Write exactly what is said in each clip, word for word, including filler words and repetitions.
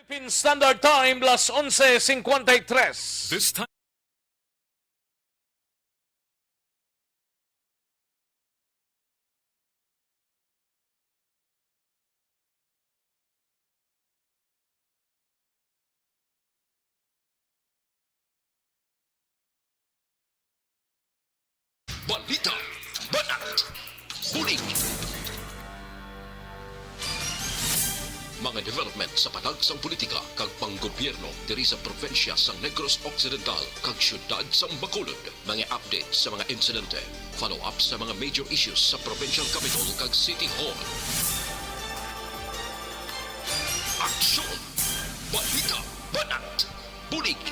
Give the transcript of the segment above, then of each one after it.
Philippine Standard Time, las onse cincuenta y tres. This time. Balita, banat, bulig. Mga development sa patag sang politika kag panggobyerno diri sa probinsya sang Negros Occidental kag siyudad sang Bacolod. Mga update sa mga insidente, follow-up sa mga major issues sa provincial capitol kag city hall. Aksyon! Balita, banat, bulig.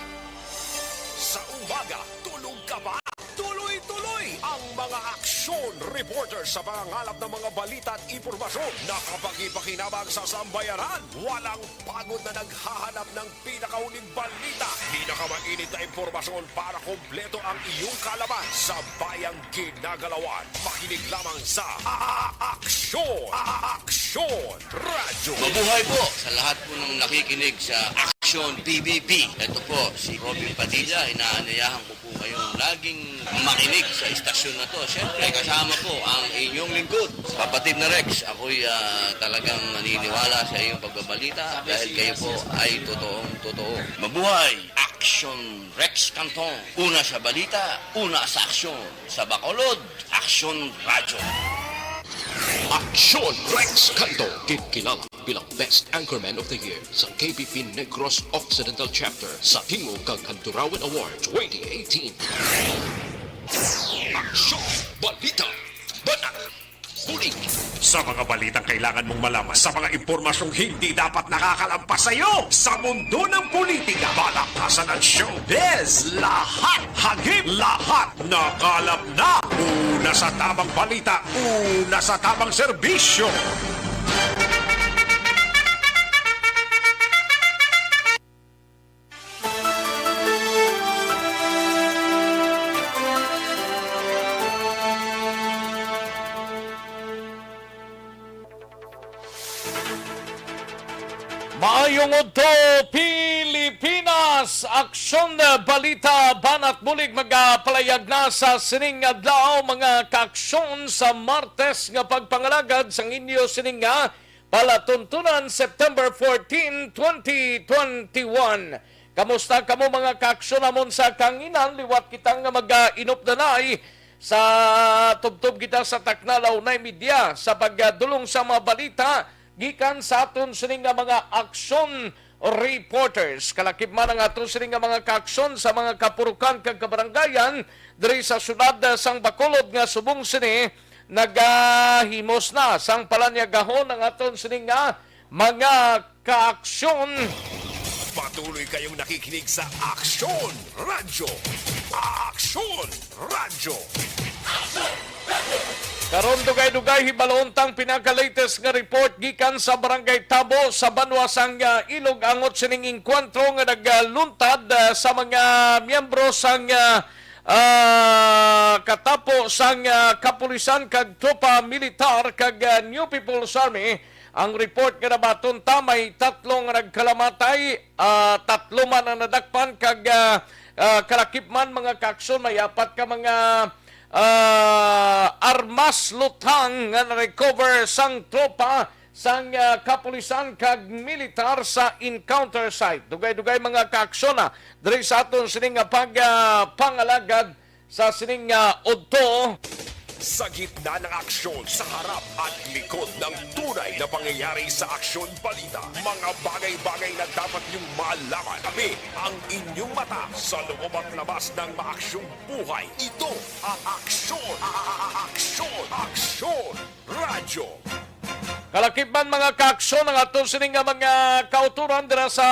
Sa umaga, tulog ka ba? Tuloy-tuloy ang mga aksyon reporter sa pangangalap ng mga balita at impormasyon na kapakipakinabang sa sambayanan. Walang pagod na naghahanap ng pinakahuling balita, pinakamainit na impormasyon para kompleto ang iyong kaalaman sa bayang ginagalawan. Makinig lamang sa A-, A-, Aksyon! A-, A-, Aksyon Radyo! Mabuhay po sa lahat po ng nakikinig sa Aksyon P B B. Ito po si Robin Padilla, inaanyayahan ko po kayong laging makinig sa istasyon na to. Siyempre, kasama po ang inyong lingkod, kapatid na Rex. Ako'y, ah, talagang naniniwala sa iyong pagbabalita dahil kayo po ay totoong totoo. Mabuhay! Aksyon Rex Canton. Una sa balita, una sa aksyon. Sa Bacolod, Aksyon Radyo. Aksyon Rex Canton, ginkilala bilang Best Anchorman of the Year sa K P P Negros Occidental Chapter sa Tingog kag Kanturawan Award twenty eighteen. Aksyon, balita, banat, bulig. Sa mga balitang kailangan mong malaman, sa mga impormasyong hindi dapat nakakalampas sa iyo, sa mundo ng politika, balaktasan at showbiz, lahat hagip, lahat nakalap na. Una sa tamang balita, una sa tamang serbisyo. Maayong udto, Pilipinas! Aksyon, balita, banat bulig magapalayag na sa sining adlaw, mga kaaksyon, sa Martes nga pagpangalagad sang inyo sining nga palatuntunan, September fourteen, twenty twenty-one. Kamusta kamo, mga kaaksyon namon sa kahanginan? Liwat kita nga mag-inupdanay sa tubtob kita sa takna, la una y media, sa pagdulong sa mga balita gikan sa aton sini nga mga aksyon reporters. Kalakip man ang aton sini nga mga kaaksyon sa mga kapurukan kag kabarangayan diri sa siyudad, ah, sang Bacolod, nga subong sini nagahimos na sang palanyagahon ang aton sini nga mga kaaksyon. Patuloy kayong nakikinig sa Aksyon Radyo. Aksyon Radyo. Karon, dugay-dugay, hibaloon tang pinaka-latest nga report gikan sa Barangay Tabo sa banwa sang, ah, Ilog, angot sining engkwentro nga nagluntad, ah, sa mga miyembro sang, ah, ah, katapo sang, ah, kapulisan kag tropa militar kag, ah, New People's Army. Ang report nga nabaton ta, may tatlo nga nagkalamatay, ah, tatlo man ang nadakpan kag, ah, ah, kalakip man, mga kaaksyon, may apat ka mga, ah, armas luthang nga na-recover sang tropa sang, ah, kapulisan kag militar sa encounter site. Dugay-dugay, mga kaaksyon, ah, diri sa aton sining nga pag, ah, pangalagad sa sining nga udto. Sa gitna ng aksyon, sa harap at likod ng tunay na pangyayari sa Aksyon Balita, mga bagay-bagay na dapat niyong malaman. Kami ang inyong mata sa loob at labas ng maaksyong buhay. Ito ang Aksyon, a-, a-, a-, Aksyon, Aksyon Radyo. Kalakip man, mga kaaksyon, ang aton sini nga mga kauturan dira sa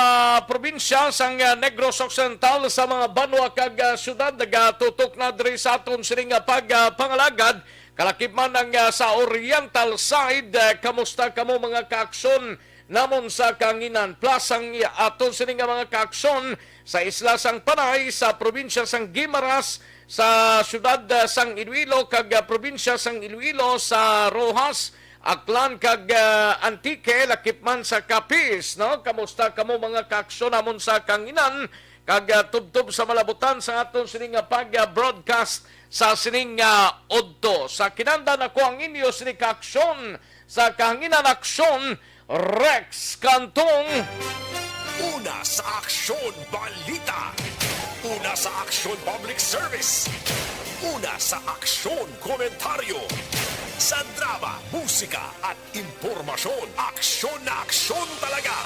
probinsya sang, ah, Negros Occidental, sa mga banwa kag, ah, syudad nagatutok na diri sa aton sini nga pag, ah, pangalagad. Kalakip man ang, ah, sa Oriental side. Ah, kamusta kamo, mga kaaksyon namon sa kahanginan? Plus ang, ah, aton sini nga mga kaaksyon sa isla sang Panay, sa probinsya sang Guimaras, sa syudad, ah, sang Iloilo kag, ah, probinsya sang Iloilo, sa Roxas, Aklan kag, ah, Antique, lakip man sa Capiz, no? Kamusta kamo, mga kaaksyon namon sa kahanginan, kag, ah, tubtob sa malabutan sa aton sini nga pag, ah, broadcast sa sining, ah, udto. Sa kinandan, ako ang inyo sini kaaksyon sa kahanginan, Aksyon Rex Cantong. Una sa aksyon, balita. Una sa aksyon, public service. Una sa aksyon, komentaryo. Sa drama, musika, at impormasyon, aksyon na aksyon talaga.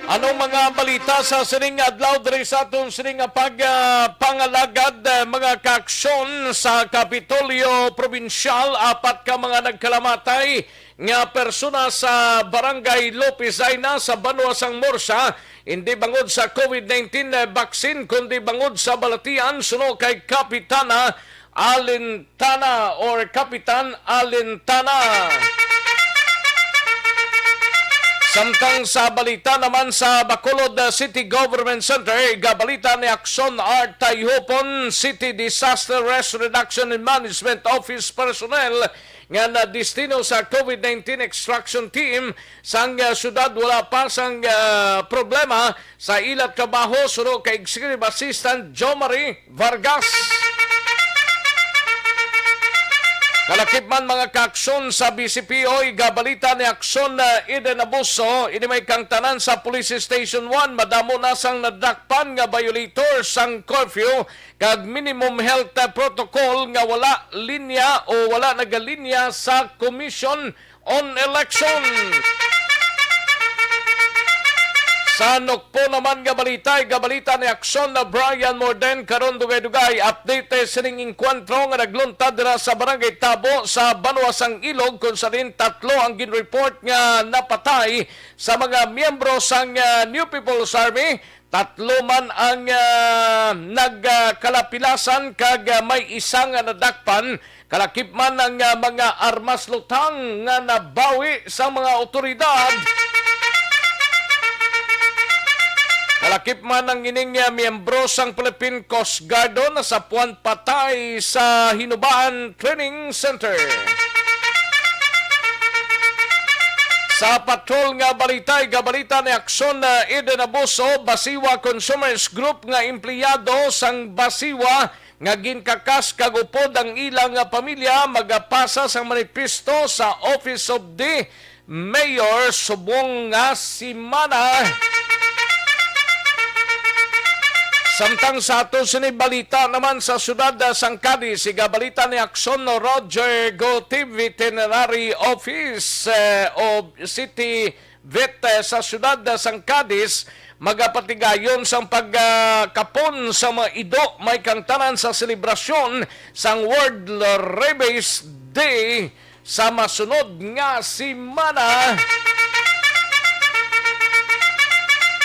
Anong mga balita sa sining adlaw diri sa aton sining nga pag, ah, pangalagad, ah, mga kaaksyon? Sa Kapitolyo Probinsyal, apat ka mga nagkalamatay nga persona sa Barangay Lopez Zaina sa banwa sang Morsa, hindi bangod sa COVID nineteen vaccine, kundi bangod sa balatian, suno kay Kapitana Alintana or Kapitan Alintana. Samtang sa balita naman sa Bacolod City Government Center, igabalita ni Aksyon Art Tayhupon, City Disaster Risk Reduction and Management Office personnel nga nadestino sa COVID nineteen extraction team sang, ah, syudad. Wala pa sang, ah, problema sa ila trabaho, suno kay Executive Assistant Jomari Vargas. Kalakip man, mga kaaksyon, sa B C P O, igabalita ni Aksyon, ah, Eden Abuso, ini may kangtanan sa Police Station one, madamo na sang nadakpan nga violator sang curfew kag minimum health, ah, protocol nga wala linya o wala nagalinya sa Commission on Election. Sa nukpo naman nga balita, igabalita ni Aksyon na Brian Morden karon, dugay-dugay update, eh, sining engkwentro nga nagluntad dira sa Barangay Tabo sa Banwa sang Ilog, kung sa diin tatlo ang ginreport nga napatay sa mga miyembro sang, ah, New People's Army. Tatlo man ang, ah, nagkalapilasan kag, ah, may isa nga nadakpan. Kalakip man ang, ah, mga armas lutang nga nabawi sa mga awtoridad. Kalakip man ang ining, ah, miyembro sang Philippine Coast Guard o nasapuan patay sa Hinubaan Training Center. Sa patrol nga balita, igabalita ni Aksyon, ah, Eden Abuso, Basiwa Consumers Group nga empleyado sang Basiwa nga ginkakas kag upod ang ila nga pamilya, magapasa sang manifesto sa Office of the Mayor subong nga semana. Samtang sa ato sini balita naman sa siyudad, ah, sang Cadiz, igabalita ni Aksyon Roger Guti, Veterinary Office, eh, o City Vet, eh, sa siyudad, ah, sang Cadiz, magapatigayon sang pagkapon sa mga ido may kangtanan sa selebrasyon sang World Rabies Day sa masunod nga semana.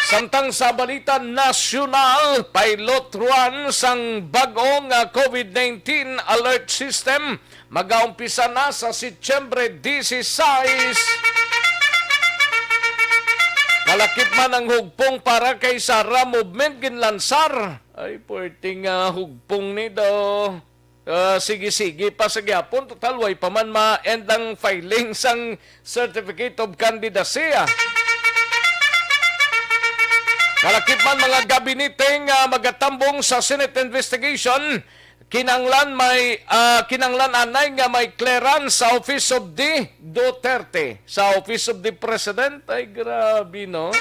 Samtang sa balita nasyonal, pilot run sang bag-o nga COVID nineteen alert system magaumpisa na sa Setyembre dieciséis. Kalakip man ang hugpong para kay Sara Movement ginlansar. Ay, puwerte nga hugpong ni daw. Ah, sige-sige pa sa gyapon. Total, way pa man ma-end ang filing sang Certificate of Candidacy, ah. Kalakip man, mga gabinete nga magatambong sa Senate investigation, kinanglan may, ah, kinanglan anay nga may clearance sa Office of the Duterte, sa Office of the President. Ay, grabe, no?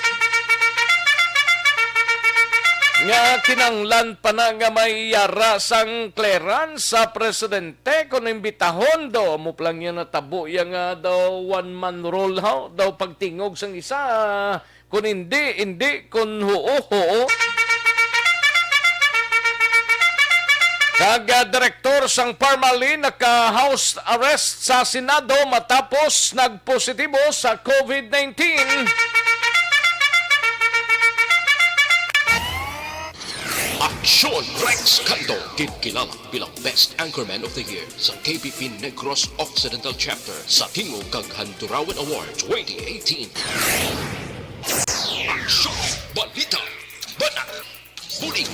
Nga kinanglan pa na nga may yara sang clearance sa presidente, kung imbitahon daw, amo pa lang yan natabo, ya nga daw one-man rule, ho? Daw pagtingog sang isa, kung hindi, hindi, kung huo, huo. Kag, ah, direktor sang Parmalee naka-house arrest sa Senado matapos nagpositibo sa COVID nineteen. Aksyon Rex Cantong, ginkilala bilang Best Anchorman of the Year sa K P P Negros Occidental Chapter sa Tingog kag Handurawan Award twenty eighteen. Aksyon Balita. Banat Bulig.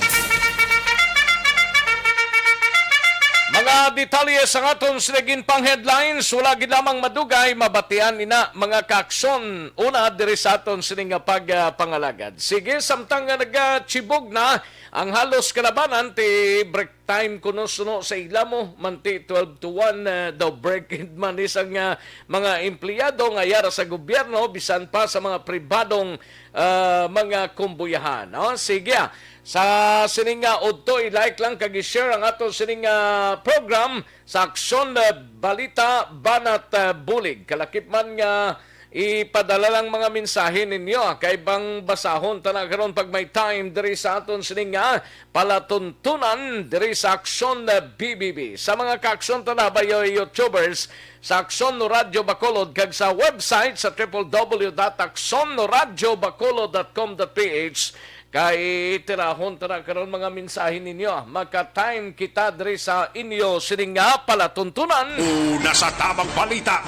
Mga detalye sa aton sining pang headlines, wala gid lamang madugay, mabatian ina mga kaaksyon una diri sa aton sining nga pagpangalagad. Sige, samtang nga nagachibog na ang halos kalabanan, ti break time kuno suno sa ila mo, manti twelve to one, ah, daw break gid man ni sang, ah, mga empleyado nga yara sa gobyerno, bisan pa sa mga pribadong, ah, mga kumbuyahan. Oh, sige, ah. Sa sining nga udto, i-like lang kag i-share ang ato sining nga program sa Aksyon, ah, Balita Banat, ah, Bulig. Kalakip man nga ipadala lang mga mensahe ninyo, ah, kay bang basahon ta na karon pag may time diri sa aton sining nga palatuntunan diri sa Aksyon, ah, B B B. Sa mga kaaksyon ta na, bayo, YouTubers, sa Aksyon Radyo Bacolod kag sa website sa triple W dot aksyon radyo bacolod dot com dot P H, kay tirahon ta na karon mga mensahe ninyo. Maka-time kita diri sa inyo sining nga palatuntunan. Una sa tamang balita,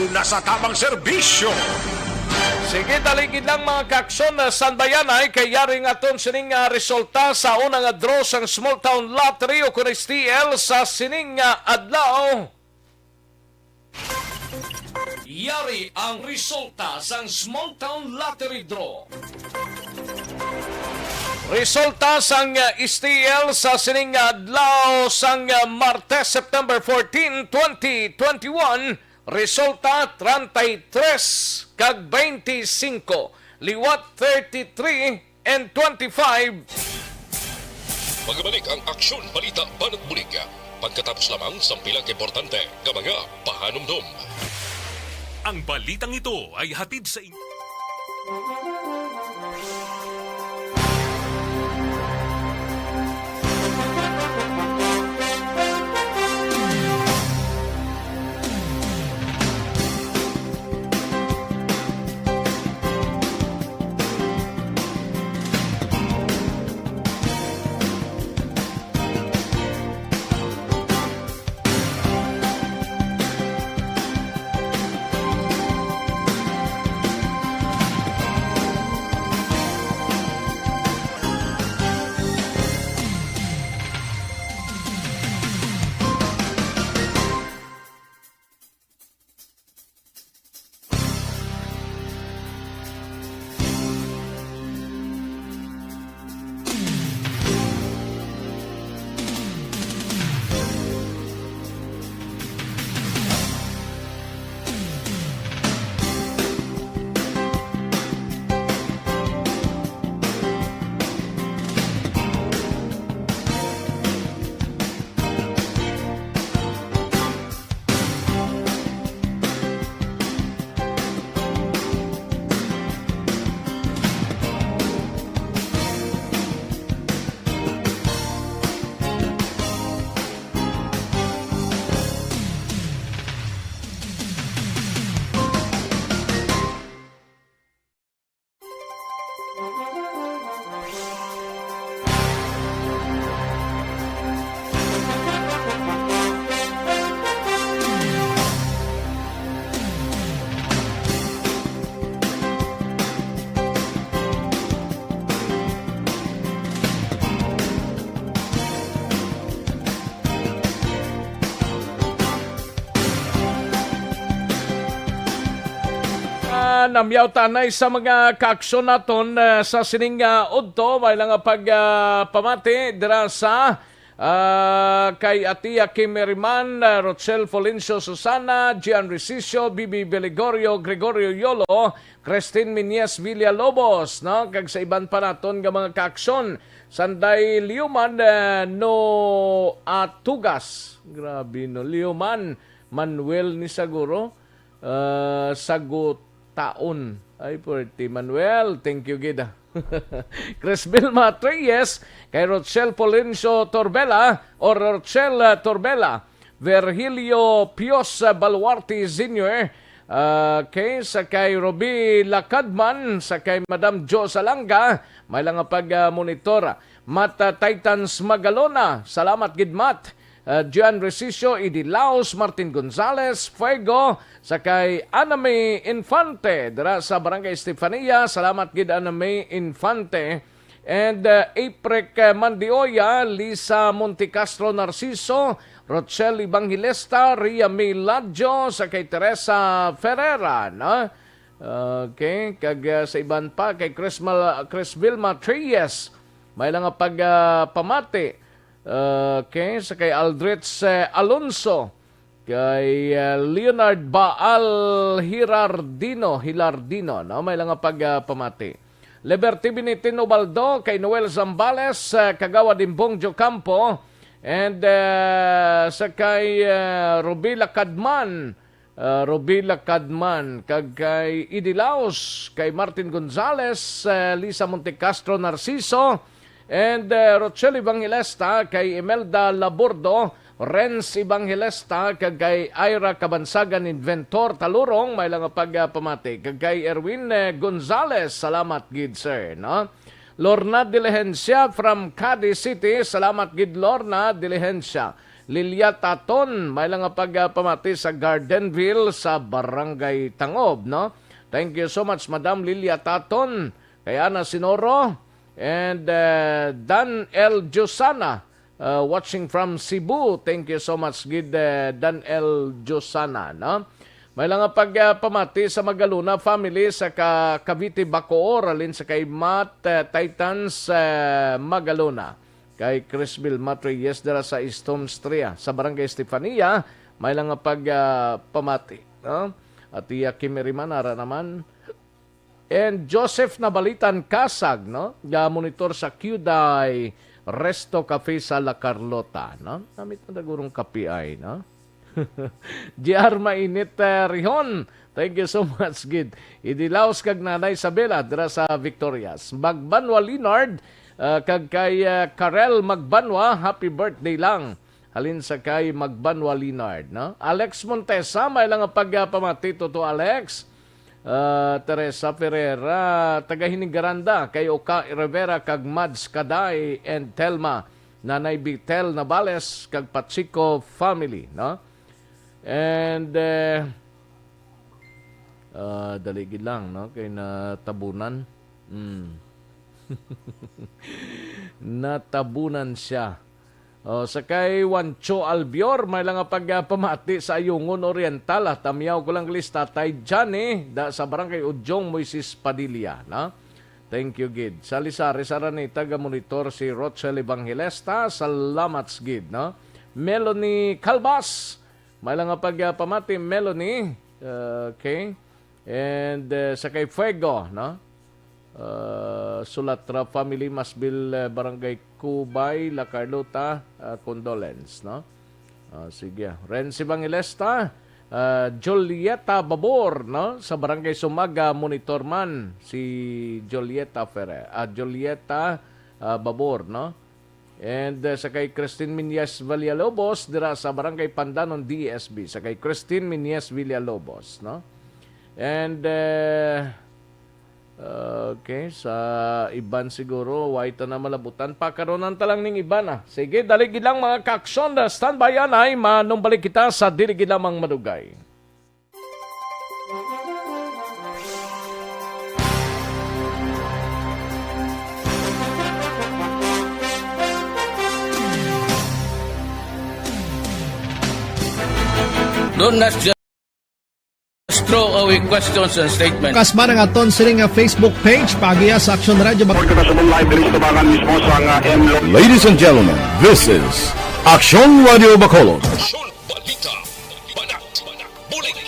una sa tamang serbisyo. Sige, dali gid lang, mga kaaksyon, ah, Sanbayanay, kay yari nga aton sining, ah, resulta sa una nga draw sang Small Town Lottery o kun S T L sa sining nga adlaw. Yari ang resulta sang Small Town Lottery Draw. Resulta sang, uh, S T L sa sining nga adlaw sang, uh, Martes, September fourteen, twenty twenty-one, resulta treinta y tres kag twenty-five, liwat thirty-three and twenty-five. Magbalik ang Aksyon Balita Banat Bulig. Pagkatapos lamang sang pila ka importante nga mga pahanumdom. Ang balitang ito ay hatid sa inyo. Ah, namyaw ta anay sa mga kaaksyon naton, ah, sa sining, ah, udto. May lang nga pag, ah, pamati dira sa, ah, kay Atia Kim Meriman, ah, Rochelle Folencio Susana, Gian Risicio, Bibi Beligorio, Gregorio Yolo, Christine Miñez Villalobos, no? Kag sa iban pa naton nga mga kaaksyon. Sanday Liuman, ah, no Atugas. Grabe, no? Liuman, Manuel ni saguro. Ah, Sagutaon. Ay, Puerte Manuel, thank you gid, ah. Chris Vilma Treyes, kay Rochelle Polencio Torbela, o Rochelle, ah, Torbela, Virgilio Pios, ah, Baluarte Senior, ah, kay sa kay Ruby Lacadman, sa kay Madam Jo Salanga, may lang nga pag, ah, monitor. Mata Titans Magalona, salamat gid, Mat. Ah, Gian Resicio, Idi Laos, Martin Gonzales, Fuego, sa kay Anami Infante, dira sa Barangay Estefania. Salamat gid, Anami Infante. And uh, April, uh, Mandioya, Lisa Montecastro Narciso, Rochelle Evangelista, Ria May Ladjo, sa kay Teresa Ferreira, no? Okay, kag uh, sa iban pa, kay Chris, Mal- Chris Vilma Treyes, may lang nga pag uh, pamati. Okay, sa kay Aldrich uh, Alonso, kay uh, Leonard Baal Hirardino, Hilardino, no? May lang nga pag uh, pamati. Liberty Binitin Ubaldo, kay Noel Zambales, uh, Kagawad Imbong Jocampo, and uh, sa kay uh, Rubila Kadman, uh, Rubila Kadman, kag kay Idi Laos, kay Martin Gonzales, uh, Lisa Montecastro Narciso, and uh, Rochelle Evangelista, kay Imelda Labordo, Renz Evangelista, kag kay Ira Kabansagan Inventor Talurong, may lang nga pagpamati, kag kay Erwin uh, Gonzales, salamat gid, sir, no? Lorna Diligencia from Cadiz City, salamat gid, Lorna Diligencia. Lilia Taton, may lang nga pagpamati sa Gardenville sa Barangay Tangob, no? Thank you so much, Madam Lilia Taton, kay Ana Sinoro, and uh, Dan L Diosana, uh, watching from Cebu. Thank you so much gid, uh, Dan L Diosana, no? May lang nga pagpamati sa Magalona family sa ka Cavite, Bacoor, alin sa kay Matt uh, Titans uh, Magalona, kay Chris Vilma Treyes dira sa Istom Stria, sa Barangay Estefania, may lang nga pagpamati, no? At iya Kimiriman, ara naman. And Joseph Nabalitan Kasag, no? Ga monitor sa Kyudai Resto Cafe sa La Carlota, no? Namit na dagurong kape ay, no? G R Mainit uh, Rihon, thank you so much gid. Idilaos kag Nanay Isabela dira sa Victorias. Magbanwa Linard, uh, kag kay uh, Karel Magbanwa, happy birthday lang. Halin sa kay Magbanwa Linard, no? Alex Montesa, may lang nga pagpamati, Toto Alex. Uh, Teresa Ferreira, taga Hinigaranda, kay Oka Rivera, kag Mads Kaday and Telma, Nanay Bitel Nabales, kag Pacheco family, no? And uh, uh, dali gid lang, no? Kay natabunan. Mm. Natabunan siya. O, sa kay Juancho Albior, may lang nga pagpamati sa Ayungon Oriental. Ah, tamyaw ko lang lista, Tay Johnny, da, sa Barangay Udyong, Moises Padilla, no? Thank you gid. Sa Lisares, Araneta, ga monitor si Rochelle Evangelista. Salamat gid, no? Melanie Calvas, may lang nga pagpamati, Melanie. Uh, okay. And uh, sa kay Fuego, no? Uh, Sulatra family, Masbil, uh, Barangay Cubay, La Carlota, uh, condolence, no? Uh, sige. Renz Evangelista, uh, Julieta Babor, no? Sa Barangay Sumaga, monitor man si Julieta Ferre, uh, Julieta uh, Babor, no? And uh, sa kay Christine Minyas Villalobos dira sa Barangay Pandanon, D S B. Sa kay Christine Minyas Villalobos, no? And uh, okay, sa iban siguro, way ta na malabutan. Pakaronan ta lang ning iban, ah. Sige, dali gid lang, mga kaaksyon. Standby anay, manumbalik kita sa dili gid lamang madugay. Don't ask, just throw away questions and statements. Kasba nga aton sini nga Facebook page, paagiha sa Aksyon Radyo Bac- Report ko na sa mong live diri sa Tubangan mismo sa nga M Lo- Ladies and gentlemen, this is Aksyon Radio Bacolod. Aksyon Balita, Banat, Bulig.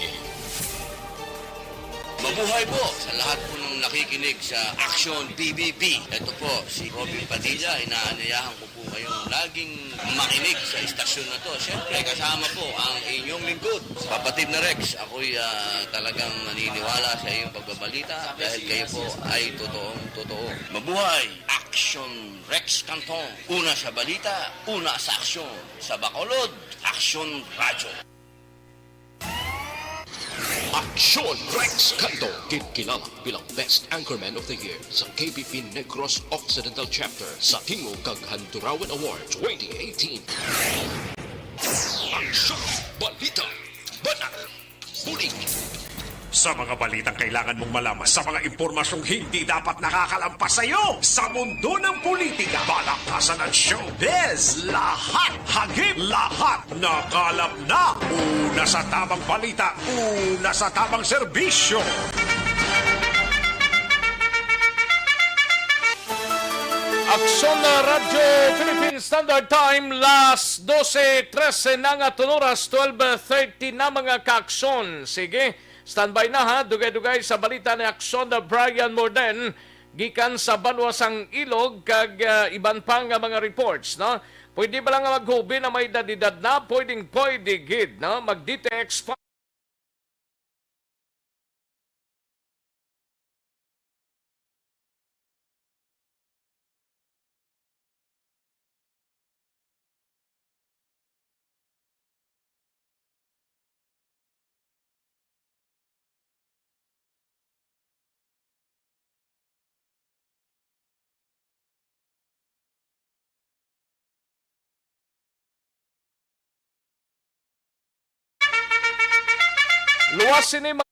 Mabuhay po sa lahat po ng nakikinig sa Aksyon P B B. Ito po si Robin Padilla, inaanyayahan ko po kayong laging makinig sa istasyon na to. Siyempre, kasama po ang inyong lingkod, Kapatid na Rex. Ako'y ah, talagang naniniwala sa iyong pagbabalita dahil kayo po ay totoong totoo. Mabuhay! Aksyon Rex Cantong. Una sa balita, una sa aksyon. Sa Bacolod, Aksyon Radyo. Aksyon Rex Cantong, ginkilala bilang Best Anchorman of the Year sa K B P Negros Occidental Chapter sa Tingog kag Handurawan Award twenty eighteen. Aksyon, balita, banat, bulig. Sa mga balitang kailangan mong malaman, sa mga impormasyong hindi dapat nakakalampas sa iyo, sa mundo ng politika, balakasan at showbiz, lahat hagip, lahat nakalap na. Una sa tamang balita, una sa tamang serbisyo. Aksyon na Radyo Philippine Standard Time, las dose trese na nga tunuras, twelve thirty na, mga kaakson. Sige, standby na, ha. Dugay-dugay sa balita ni Aksyon na Brian Morden, gikan sa banwa sang Ilog, kag, ah, iban pa nga mga reports, no? Pwede ba lang nga maghubi na may dadidad na? Pwedeng pwede gid, no? Mag-D T X pa. Luwas sini ma-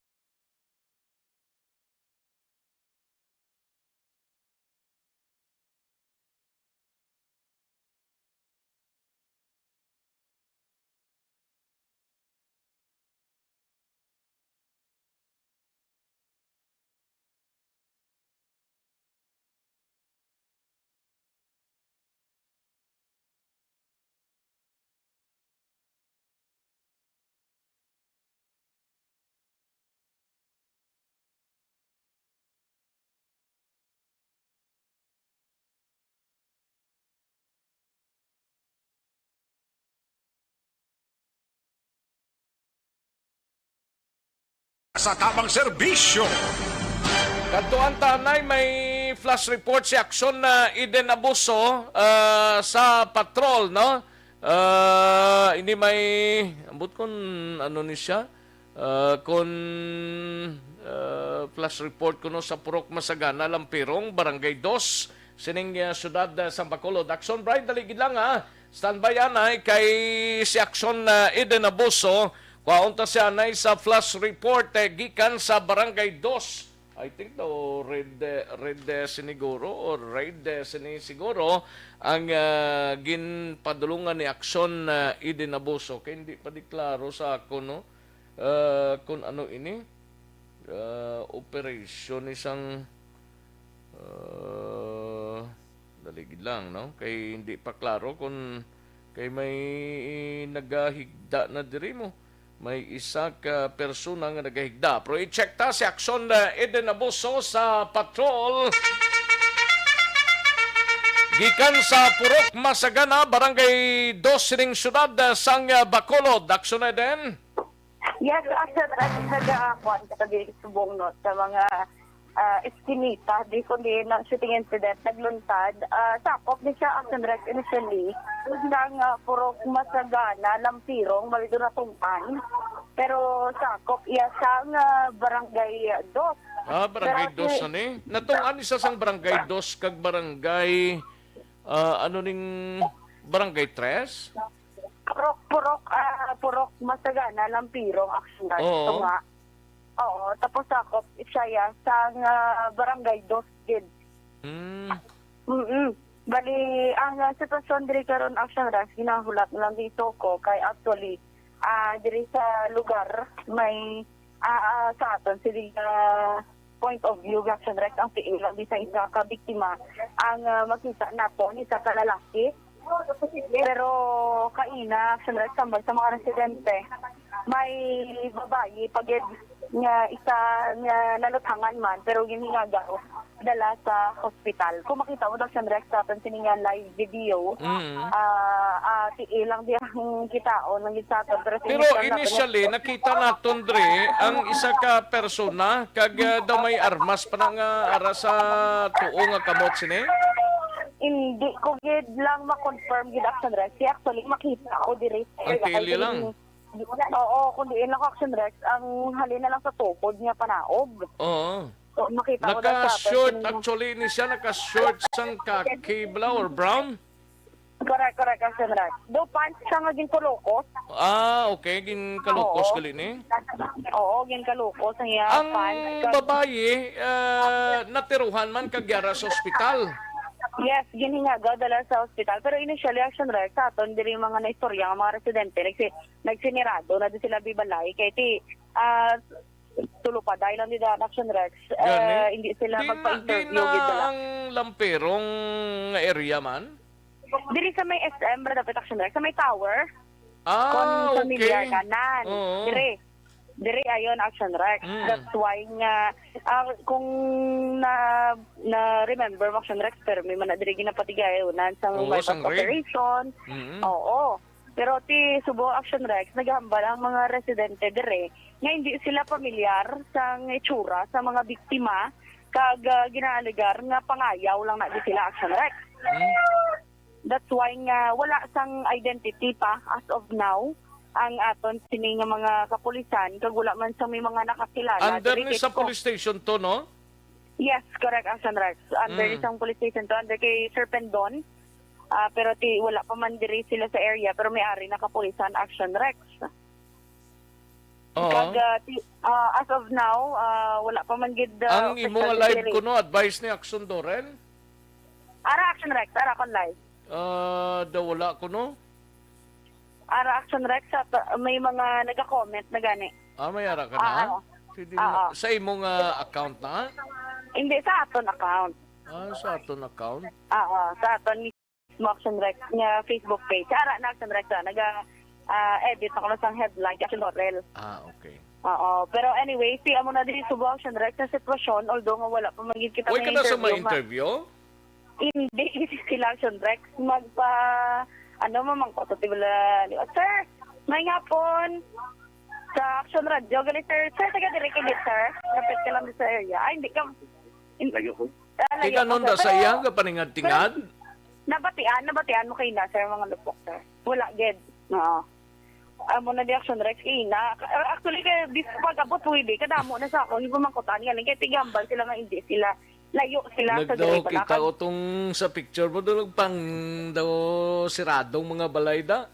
Sa tamang serbisyo. Kadtuan ta anay, may flash report si Aksyon na Eden Abuso, ah, sa patrol, no? Ah, ini may, ambot kun ano ni siya? Ah, kun, ah, flash report kuno sa Purok Masagana, Lampirong, Barangay Dos, sining, ah, siyudad, ah, sang Bacolod. Aksyon Brian, dali gid lang, ha. Standby anay kay si Aksyon, ah, Eden Abuso. Kuhaon ta siya anay sa flash report, eh, gikan sa Barangay Dos. I think daw red, eh, red, eh, siniguro or red, eh, sini siguro ang, ah, ginpadulungan ni Aksyon, ah, Eden Abuso. Kay hindi pa di klaro sa ako, no? Ah, kung ano ini, ah, operasyon ni sang, ah, dali gid lang, no? Kay hindi pa klaro kung kay may nagahigda na diri mo. May isa ka persona nga nagahigda. Pero i-check ta si Aksyon, ah, Eden Abuso sa patrol. Gikan sa Purok Masagana, Barangay Dos sining siyudad, ah, sang, ah, Bacolod. Aksyon, Eden. Yes, actually, nag-, nag-, ah, kuwan ka tabi subong, no, sa mga, ah, eskinita, di kundi ng shooting incident, nagluntad. Ah, sakop ni siya, Action Rec, initially, sang, ah, Purok Masagana, Lampirong, Malidura, Tumpan. Pero sakop iya sang, ah, Barangay Dos. Ah, Barangay Pero Dos si na ni. Natong ani sa sang Barangay Dos kag Barangay, ah, ano ning Barangay Tres? Purok, Purok, ah, Purok Masagana, Lampirong, Action Rec. Oo. Ito nga. Oo, tapos sakop siya ya sang, ah, Barangay Dos gid. Hmm. Mm-mm. Bali, ang, ah, sitwasyon diri karon, Action Rec, ginahulat lang dito ko kay actually, ah, diri sa lugar may, ah, ah, sa aton sila point of view, Action Rec, ang tiil lang di sa isa ka biktima ang, ah, makita nato ni sa ka lalaki. Pero kaina, Action Rec, tambal sa mga residente, may babayi pa gid nga isa nga naluthangan man, pero ginhingagaw dala sa hospital. Kung makita mo daw, Action Rec, sa aton sini nga live video, Mm. ah, ah, tiil lang di ang kitaon ng gitsaton. Pero sa Pero initial natin, initially, nakita naton dre ang isa ka persona kag, ah, daw may armas pa na nga ara sa tuo nga kamot sini? Hindi ko gid lang ma-confirm gid, Action Rec. Si actually, makita ko diri. Ang tiil lang. Oo, kung diin lang ko, Action Rex, ang halin na lang sa tukod niya panaog. Oo. So, makita ko lang sa Naka-short, atin. Actually, ni siya naka-short sang khaki bla or brown? Correct, correct, Action Rex. Do pants siya nga ginkulukos. Ah, okay. Ginkalukos Oo. gali ni. Oo, ginkalukos ang iya Ang pants. Kag- babayi, ah, natiruhan man kag yara sa ospital. Yes, ginhingaga dala sa ospital. Pero initially, Action Rex, sa aton, diri mga naistorya nga mga residente, nagsi-, nagsinirado na di sila bibalay. Kay ti, ah, tulupaday lang di daan, Action Rex. Gani? Eh, hindi sila Di na, magpa-interview, di na gid dala. ang lamperong nga area man? Diri sa may S M, Brad, dapat Action Rex, sa may tower. Ah, Kung familiar okay. ka, nan. Oo. Diri. Diri ayon, Action Rex. Mm. That's why nga, ah, kung na, na-remember mo, Action Rex, pero may man na diri ginapatigayonan sa Oo, may sang raid. operation. Mm. Oo. Pero ti subo, Action Rex, nagahambal ang mga residente diri nga hindi sila pamilyar sa itsura sa mga biktima kag, ah, ginaalegar nga pangayaw lang na di sila, Action Rex. Mm. That's why nga wala sang identity pa as of now ang aton sini nga mga kapulisan kag wala man sang may mga nakakilala Under diri ni kay sa ko. police station to, no? Yes, correct, Action Rex. Under Mm. isang police station to, under kay Sir Pendon. Ah, pero ti wala pa man diri sila sa area, pero may ari na kapulisan, Action Rex. Oo. Kag, ah, ti-, ah, as of now, ah, wala pa man gid, ah, Ang imo nga official live diri. kuno, advice ni Action Dorel? Ara, Action Rex, ara kon live. Ah, daw wala kuno. Ara, Action Rex, sa, may mga naga-comment na gani. Ah, may ara ka Ah, na? oo. Pwede Oo. na. Sa imo nga account na? Hindi, sa aton account. Ah, sa aton account? Oo, sa aton mismo, Action Rex nga Facebook page. Ara na, Action Rex, ah, naga, ah, edit ako na sang headline, Action Dorel. Ah, okay. Oo, pero anyway, si amo na din subo, Action Rex, sa sitwasyon, although nga wala pa man gid kita Uy, ka na sa ma-interview, ma- ma-interview? Hindi, sila, Action Rex, magpa-, ano, mamangkot, di ba, la-, di ba? "Sir, may ngapon." Sa Action Radio, gali, "Sir, sir, taga diri ka gid, sir? Lapit ka lang sa area." Ay, hindi ka, in-, Layo ko. ah, layo Ikaw ka, nun sir. da sa Pero iya, kapaningad-tingad? Pero nabatian, nabatian mo kaina, sir, mga lupok, sir? Wala, gid. Oo. Amo na di, Action Rex, kaina. Actually, kay bis-, pag-abot, pwede, kadamo na sa akong ipamangkutan, nga lang, kay tigambal sila nga hindi sila, layo sila sa Nagdaw drive, kita wala ko tong sa picture mo, daw pang daw siradong mga balay da.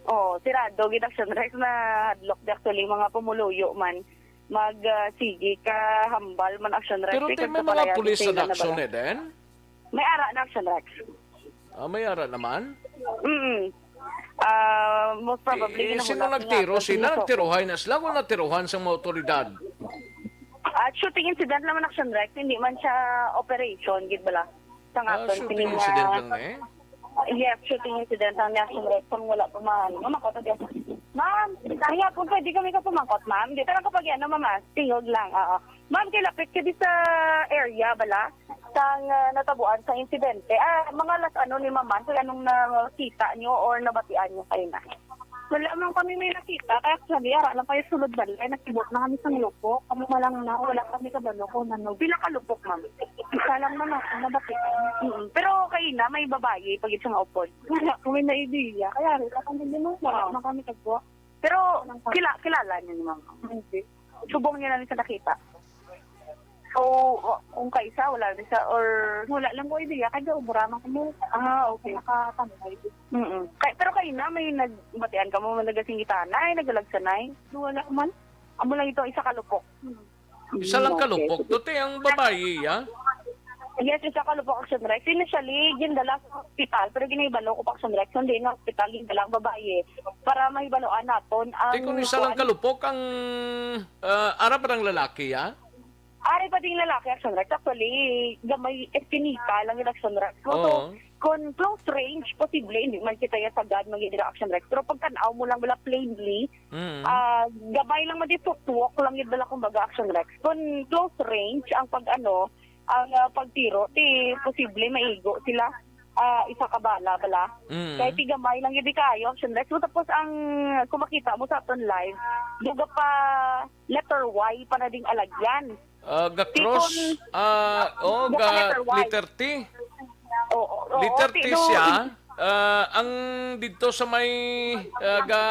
Oh, sirado gid, Action Rex, na hadlok di, actually, mga pumuluyo man. Mag, ah, sige ka, hambal man, Action Rex, Pero because ti may sa mga palayan, police sila na na action bala. eh, din? May ara na, Action Rex. Ah, may ara naman? Mm. Ah, most probably, Eh, eh, ginahulat sino niya nagtiro? ako, Sila sinusuko. Nagtiruhay na sila o natiruhan sang mga otoridad? Ah, shooting incident naman, Action Rex. Hindi man siya operation, gid bala. Sa Ah, aton, shooting kini nga incident lang eh? Yes, shooting incident ang Action Rex. Kung wala pa man. Mama ko, tabi ako, "Ma'am, kaya po pwede kami ka pumangkot, ma'am?" Di, pero kapag ano, mama, tingog lang, oo. "Ma'am, kay lapit ka di sa area, bala?" Sang, ah, natabuan sa insidente. Ah, mga last ano ni Ma'am, kung anong nakita nyo or nabatian nyo kayo na? Wala man kami may nakita, kaya sabi, ara lang kayo sulod balay, nakibot na kami sa lupok. Kami malang na, wala kami kabalo kung ano. Pila ka lupok, ma'am? Isa lang man ako, nabatian. Mm. Pero kayo na, may babayi, pag isang upod. Wala kami na idea, kaya rin, kami din, wala Oo. man kami kagwa. Pero kila-, kilala niyo ni Ma'am? Hindi. Subong niya lang sa nakita. So, kung kaisa, wala rin siya, or Wala lang ko idea, kaya ubra man kamo. Ah, okay. Nakatambay. Mm-mm. Kay, pero kayo na, may nagbatian ka mo, may nagasingitan, ay, nagalagsanay? Wala man. Amo lang ito, isa ka lupok. Hmm. Isa lang Okay. kalupok. Tuti ang babayi, ya? Yes, isa ka lupok, Action Rex. Initially, gindala sa hospital, pero ginahibalo ko pa, Action Rex, hindi na hospital, gindala ang babayi para mahibaluan naton ang Di kung isa lang kuan. kalupok ang, ah, ara pa ng lalaki, ya? Ari pa ding lalaki, Action Rex. Actually, gamay, espinita lang yung Action Rex. So, Oo. kung close range, posible, hindi man kita ya sagad mag-, Action Rex. Pero pag tanaw mo lang wala plainly, Mm. ah, gamay lang man di, footwalk lang yun bala, kumbaga, Action Rex. Kung close range, ang pag, ano, ang, ah, pagtiro, di posible maigo sila, ah, isa ka bala, bala. Mm. Kahit di gamay lang yun di kayo, Action Rex. So, tapos ang, kung makita mo sa aton live, duga pa letter Y pa na ding alagyan. Ah, ga-cross, Tipon, ah, oh, ga ga letter Y. letter T. Oo, oo, Letter T T no. siya. Ah, ang didto sa may, ah, ga,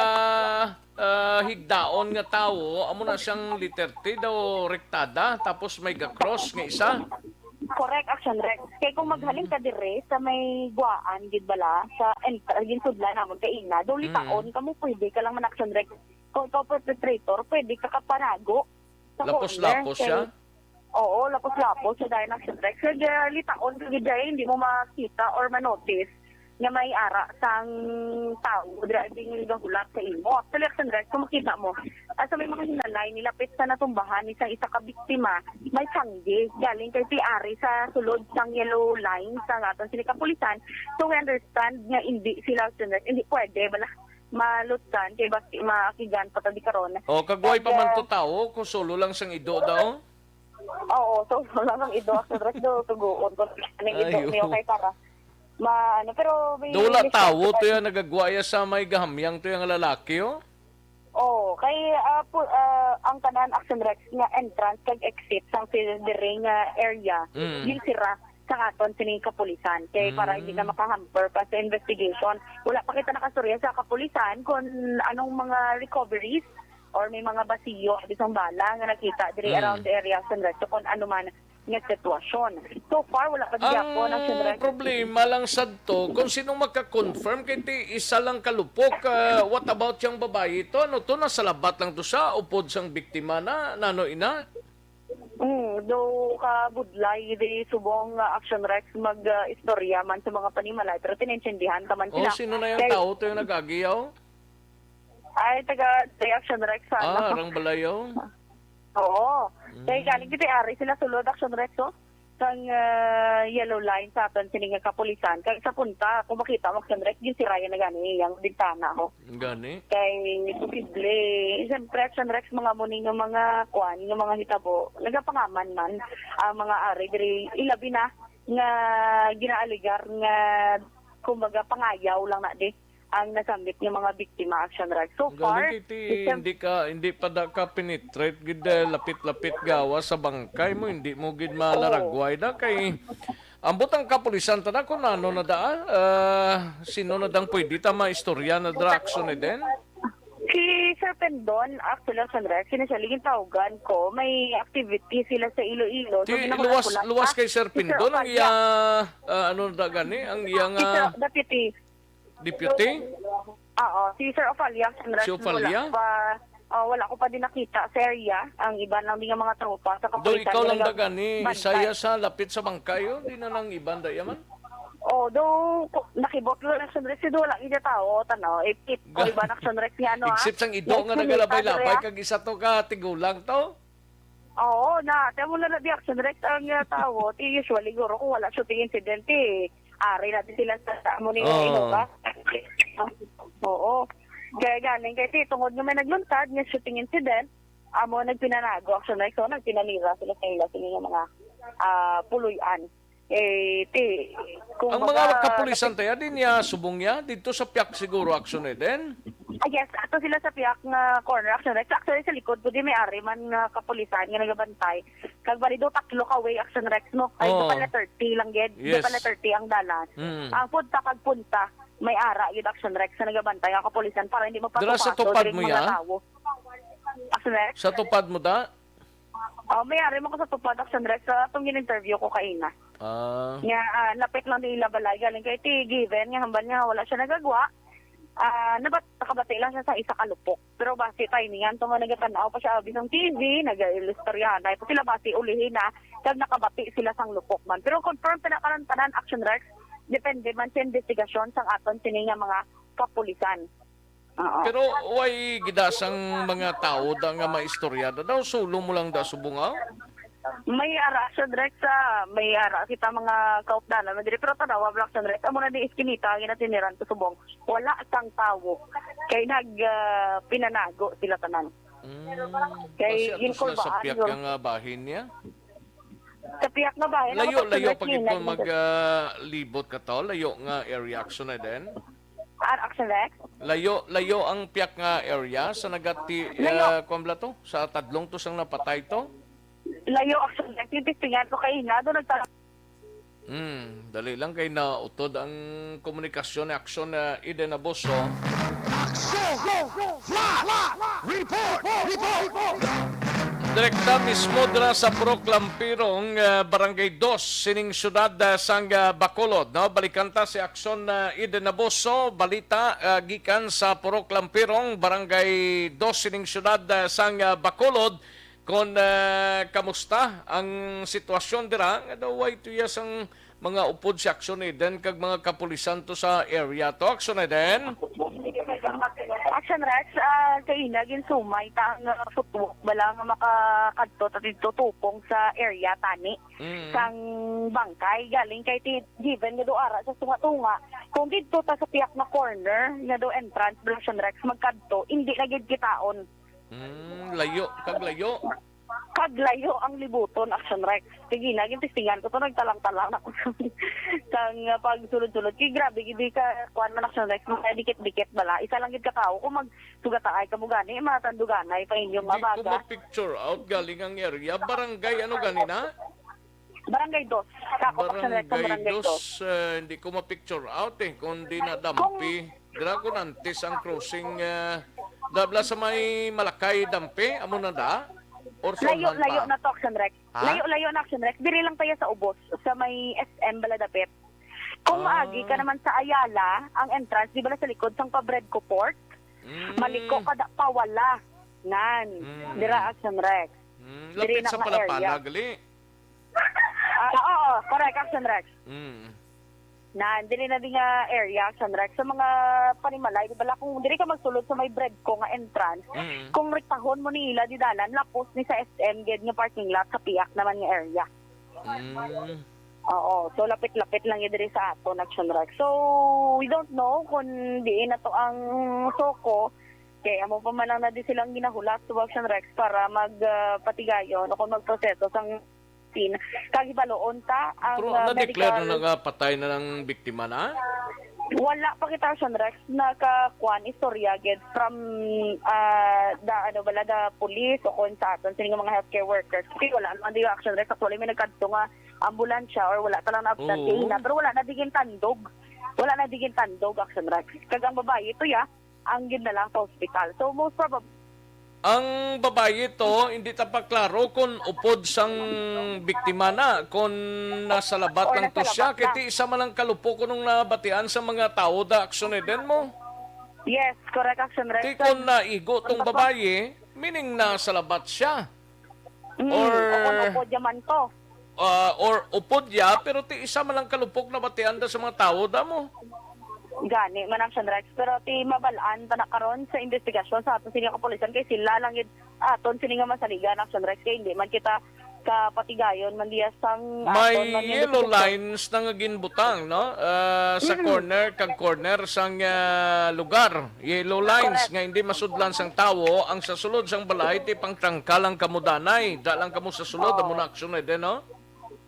ah, higdaon nga tawo, amo na siyang letter T daw, rektada, tapos may ga-cross nga isa. Correct, Action Rex. Kay kung maghalin ka dire sa may Guaan, gid bala, sa entrance, ginsudlan namon kay ina, do litaon Mm. kamo, pwede ka lang man, Action Rex. Kung ikaw perpetrator, pwede ka kapanago sa corner. Lapos-lapos siya? Oo, lapos-lapos siya dahil, Action Rex. Kaya litaon ka gid dahil hindi mo makita or manotice nga may ara sang tawo driving nga gahulat sa imo. Actually, Action Rex, kung makita mo, ah, sa may mga hinalay, nilapit sa natumbahan ni sa isa ka biktima, may sangge. Galing kay ti ari sa sulod sang yellow line sa aton sini kapulisan. So, we understand nga hindi sila, Action Rex, hindi pwede, bala, malutsan kay basi maakigan pa ta di karon. O, kagway pa man to tawo, kung solo lang sang ido daw? Oo, so, wala nang ido, Action Rex, do, tuguon ko ning ido Ayo. niyo kay para ma-, ano, pero may Do wala may tawo to sacrifice. Yan, nagagwaya sa may gahamyang to yung lalaki, oh? Oo, kay, ah, pu-, ah, ang tanan, Action Rex, nga entrance kag exit sang si-, diri nga area, Mm. ginsira sa aton sining kapulisan. Kay para hindi na Mm. makahamper pa sa investigation. Wala pa kita nakastorya sa kapulisan kung anong mga recoveries or may mga basiyo, bisang bala nga nakita diri Mm. around the area, Action Rex, so kung ano man nga sitwasyon. So far, wala pa gyapon ang Action Rex. Ang problema lang sad to, kung sino maka-confirm kay ti isa lang kalupok, ah, what about yung babayi to? Ano to, nasa labat lang to siya, upod sang biktima na, nano ina? Mm, do ka budlay di subong nga Action Rex mag, ah, istorya man sa mga panimalay, pero tinintindihan ka man Oh, sila. Sino na yung Kay tao to yung nag-agi, oh? Ay, taga, taga Action Rex, Ah, ano? Arang Balayaw? Oo. Kay Mm. galing kita, ari sila sulod, Action Rex, oh. Sang, ah, yellow line sa aton sini nga kapulisan. Kag sa punta, kung makita mo, Action Rex, ginsirayan na gani, yung bintana, oh. Gani? Kay posible, siyempre, Action Rex, mga mo ninyo, mga kwan, yung mga hitabo, nagapangaman man ang mga ari, diri, ilabi na nga ginaaligar nga, kumbaga, pangayaw lang na di ang nasambit nga mga biktima, Action Rex. So Gani far, kay ti, isang hindi ka, hindi pa da ka penetrate gid, eh, lapit-lapit gawa sa bangkay mo, hindi mo gid Oo. malaragway da kay ambot ang kapulisan ta na kung ano na da, ah, sino na dang pwede ta maistorya na dra, Action Eden? Si Sir Pendon, actually, Action Rex, sino siya, ligin tawgan ko, may activity sila sa Iloilo. So, Ti, ginahulat-hulat luwas, luwas pa. Kay Sir Si Sir Pendon, ang Ocalia. iya, ah, ano na gani, ang iya Si nga Sir Deputy. Deputy? Oo, si Sir Ocalia, Sir Rex, Si Ocalia? wala pa, ah, wala ko pa din nakita sa area. Ang iban lang din nga mga tropa sa Do kapulisan ikaw nga lang dagan ni nagabantay. Isaias sa lapit sa bangkay, oh? Di na nang iban da yaman? Oh, do, ko-, nakibot ko lang, Sir Rex, do wala gid tao, tanaw. Eh, pit ko Ga-, iban, Action Rex, nga, ano, ah. Except sang ido Yes, nga may nagalabay-labay, padre, ah. Kag isa to ka tigulang to? Oo, na, tamo na na di, Action Rex, ang, ah, tao, ti usually, guro, kung wala shooting incident, eh, ari natin sila sa, sa amo ni Oo. Inoka. Oo. Kaya galing, kay ti, tungod nga may nagluntad nga shooting incident, amo nagpinanago, Action Rex, so nagpinanira sila sa ila, sila nga mga, ah, puloy-an. Eh, ti, kung Ang baga, mga kapulisan tayo, din niya, subong niya, dito sa Piak siguro, Action Eden? Ah, yes, ato sila sa Piak nga corner, Action Rex. Actually, sa likod ko, di may ari man nga kapulisan nga nagabantay. Kag bali do, tatlo ka way, Action Rex, no? Ay, do Oo. pala thirty lang, gid. Do Yes. pala thirty ang dalan. Mm. Ang punta kag punta, may ara, gid, Action Rex, sa nagabantay nga kapulisan para hindi Dira sa magpaso-paso tupad diri mo mga ya? tao. Action Rex? Sa tupad mo da? Oh, may ari man ko sa tupad, Action Rex, sa atong gin-interview ko kaina. Ah. Nga, ah, lapit lang din ila balay. Galing kay ti, given nga hambal nga wala siya nagagwa, ah, nabat-, nakabati lang siya sa isa ka lupok. Pero basi timingan to nga nagatan-aw pa siya, abi sang T V, nag-ilistoryahan na ito sila, basi ulihin na, kag nakabati sila sang lupok man. Pero confirm pa na karon tanan, Action Rex, depende man sa investigasyon sang aton sini nga mga kapulisan. Oo. Pero way gidasang mga tao da nga maistorya da daw, sulo mo lang da subong, ah? May ara, Action Rex, ah, may ara kita mga kaupdanan, madiri, pero tanawa, Action Rex, amo na di iskinita, ginatiniran ko subong. Wala sang tawo. Kay nag, ah, pinanago sila tanan. Mm. Kay Kasi ato sila sa ginkubaan piyak yun. Nga, ah, bahin niya? Sa piyak nga bahin, Layo, ako, layo Action Rex, pag ikaw hinag-, mag, ah, libot ka to, layo nga area, Action Eden? Ah, Action Rex? Layo, layo ang piyak nga area sa nagati, Layo. ah, kwan bala to? Sa tadlong to sang napatay to? Layo, Action Rex. Yung testingan ko kay Hinado, nagta- Hmm, dali lang kay nautod ang komunikasyon ni Action, ah, Eden Abuso. Action! Flash! Report! Report! Direkta mismo dira sa Purok Lampirong, ah, Barangay Dos, sining siyudad, ah, sang, ah, Bacolod, no? Balikan ta si Action, ah, Eden Naboso, balita, ah, gikan sa Purok Lampirong, Barangay Dos, sining siyudad, ah, sang, ah, Bacolod, kon, ah, kamusta ang sitwasyon dira, nga daw way tuyas ang mga upod si Action Eden kag mga kapulisan to sa area to. Action Eden? Action Rex, ah, kaina ginsumay ta ang, ah, footwalk bala nga makakadto ta didto tupong sa area tani Mm. sang bangkay. Galing kay ti-, given nga do ara sa tunga-tunga, kung didto ta sa piyak na corner nga do entrance, Action Rex, magkadto, hindi na gid kitaon. Mm, layo, kag layo. Kag layo ang libuton, Action Rex. Sige na, gintistingan ko to, nagtalang-talang na ko sang, ah, pagsulod-sulod. Kay grabe, gid ka, kuan man, Action Rex, mga dikit-dikit bala. Isa lang gid ka tawo, kung magsugataay ka mo gani, matanduganay pa inyong Di ko mabaga. ma-picture out galing ang area. Barangay, ano gani na? Barangay Dos. Sakop, Action Rex, ang Barangay Barangay Dos. Dos, eh, hindi ko ma-picture out eh, kung di na Kung dampi. Dira ko nantis ang crossing, eh, dabla sa may Malakay Dampi, amo na da? Or sa Layo, Unhan layo pa? na to, Action Rex. Ha? Layo, layo na, Action Rex. Diri lang tayo sa ubos, sa may S M Baladapit. Kung Ah. maagi ka naman sa Ayala, ang entrance, di ba, sa likod sang Pabredco Port? Mm. Maliko ka da, pawala. Nan. Mm. Dira, Action Rex. Mm, Diri lapit na sa nga Palapala, area. gali. Ah, oo, correct, Action Rex. Mm. Na, dili na di nga area, Action Rex. Sa mga panimalay, di bala, kung diri ka magsulod sa may Bredco nga entrance, Mm. kung rektahon mo ni ila di dalan, lapos ni sa S M gid nga parking lot sa piyak naman nga area. Mm. Oo, so lapit-lapit lang yun diri sa aton, Action Rex. So, we don't know kung diin na to ang SOCO, kay amo pa man lang na di silang ginahulat to, Action Rex, para mag, ah, patigayon o kung magproseso sang scene. Kag hibaloon ta ang, Pero ah, na-declare medical na nga patay na ang biktima na? Wala pa kita, Action Rex, nakakuan istorya gid from, ah, the, ano bala, the police o kung sa aton sini nga mga healthcare workers. Kasi wala naman di, Action Rex, actually may nagkadto nga ambulansya or wala ta lang na-absent Oo. Pero wala na di gintandog. Wala na di gintandog, Action Rex. Kag ang babayi to, ya, ang gid na lang sa hospital. So, most probably, Ang babayi to, hindi ta pa klaro kung upod sang biktima na, kung nasa labat Or lang to nasa siya, labat kay na. Ti isa man ang kalupok kunong nabatian sa mga tawo da, Action Eden mo. Yes, correct, Action Rex. Ti kung naigo tong Ang babayi, meaning nasa labat siya. Mm, Or o kung upod yaman to. Ah, or upod ya, pero ti isa man lang kalupok na batian da sa mga tawo da mo. Gani man, Action Rex, pero ti mabalaan pa na karon sa investigasyon sa aton sini nga kapulisan kay sila lang gid aton sini nga masaligan, Action Rex, kay hindi man kita kapatigayon man diya sang aton May man nga yellow investigasyon. lines na nga ginbutang, no? Ah, sa Mm. corner kag corner sang, ah, lugar. Yellow lines Correct. nga hindi masudlan sang tawo ang sa sulod sang balay ti pangtrangka lang kamo danay. Da lang kamo sa sulod, Oo. amo na aksyon na din, no?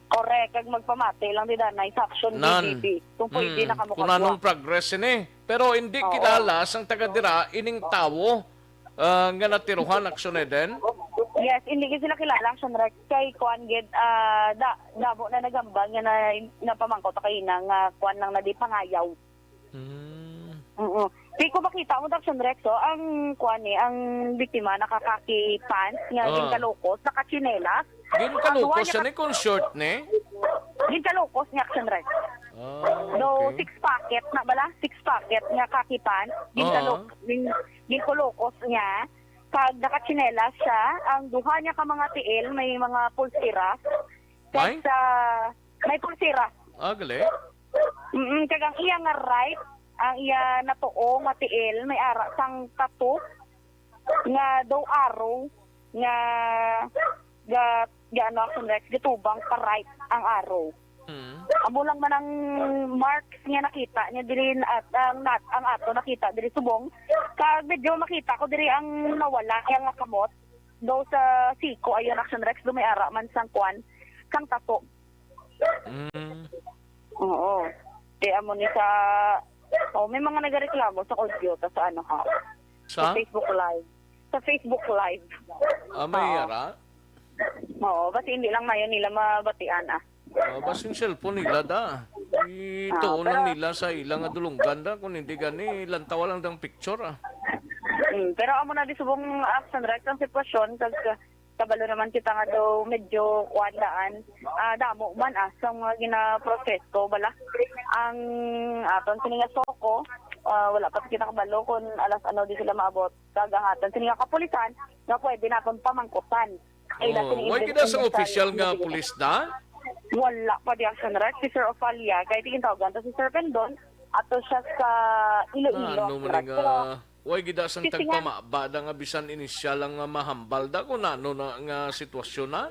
Correct, kag magpamati lang di danay sa action Nan. B G P. Kung pwede Mm, na kamo kung kadwa. anong progress ini. Pero hindi Oo. kilala sang taga dira ining tawo, ah, nga natiruhan, Action Eden? Yes, hindi gid sila kilala, Action Rex. Kay kuan gid, ah, da, damo na nagambal nga na, napamangkot ta kaina nga kuan lang na di pangayaw. Mm. Oo. Di ko makita mo, Action Rex, oh. Ang kuan ni, ang biktima nakakaki pants nga Ah. ginkalukos, nakatsinelas. Ginkalukos Ang duha niya siya ka- ni kung short ni? Ginkalukos niya, Action Rex. Ah, Do, okay. six pocket na bala? Six pocket nga kaki pants. Ginkaluk-, Oo. gin-, ginkulukos niya. Kag nakatsinelas siya. Ang duha niya ka mga tiil, may mga pulsira. Kag May? sa, may pulsira. Ah, gali. Mm, kag ang iya nga right, ang iya natuo nga tiil, may ara sang tattoo nga daw arrow nga ga, ga ano, Action Rex, gitubang pa right ang arrow. Mm. Amo lang man ang marks nga nakita niya diri at ang nat, ang ato nakita diri subong. Kag medyo makita ko diri ang nawala niya nga kamot. Daw sa siko, ayun, Action Rex, daw may ara man sang kuan, sang tattoo. Mm. Oo. Kaya amo ni sa, oh, may mga nagareklamo sa computer sa ano ha. Sa? Sa Facebook Live. Sa Facebook Live. Ah, may Oo. ara? Oo, basta hindi lang mayon nila mabatian, ah. Oh, basta yung cellphone nila da. Ah, Ituon lang pero nila sa ilang adulunggan da. Kung hindi gani, lantawa lang dang picture, ah. Mm, pero amo na di subong Action Rex ang sitwasyon, kag, Kabalo naman kita nga daw medyo kuwan daan, ah, damo man, ah, sa mga ginaproseso bala. Ang aton sini nga SOCO, ah, wala pa kita kabalo kung alas ano di sila maabot. Kag ang aton sini nga kapulisan nga pwede naton pamangkutan. Ay, dati ni Why Ibrahim gid sa Salazar, opisyal nga pulis da? Wala pa di, Action Rek, si Sir Ophalia, kay tingin tawagan to si Sir Pendon, ato siya sa Iloilo. Ano man nga, why gid sang tagpamaba da nga bisan inisyal lang nga mahambal da kung ano na nga sitwasyon na?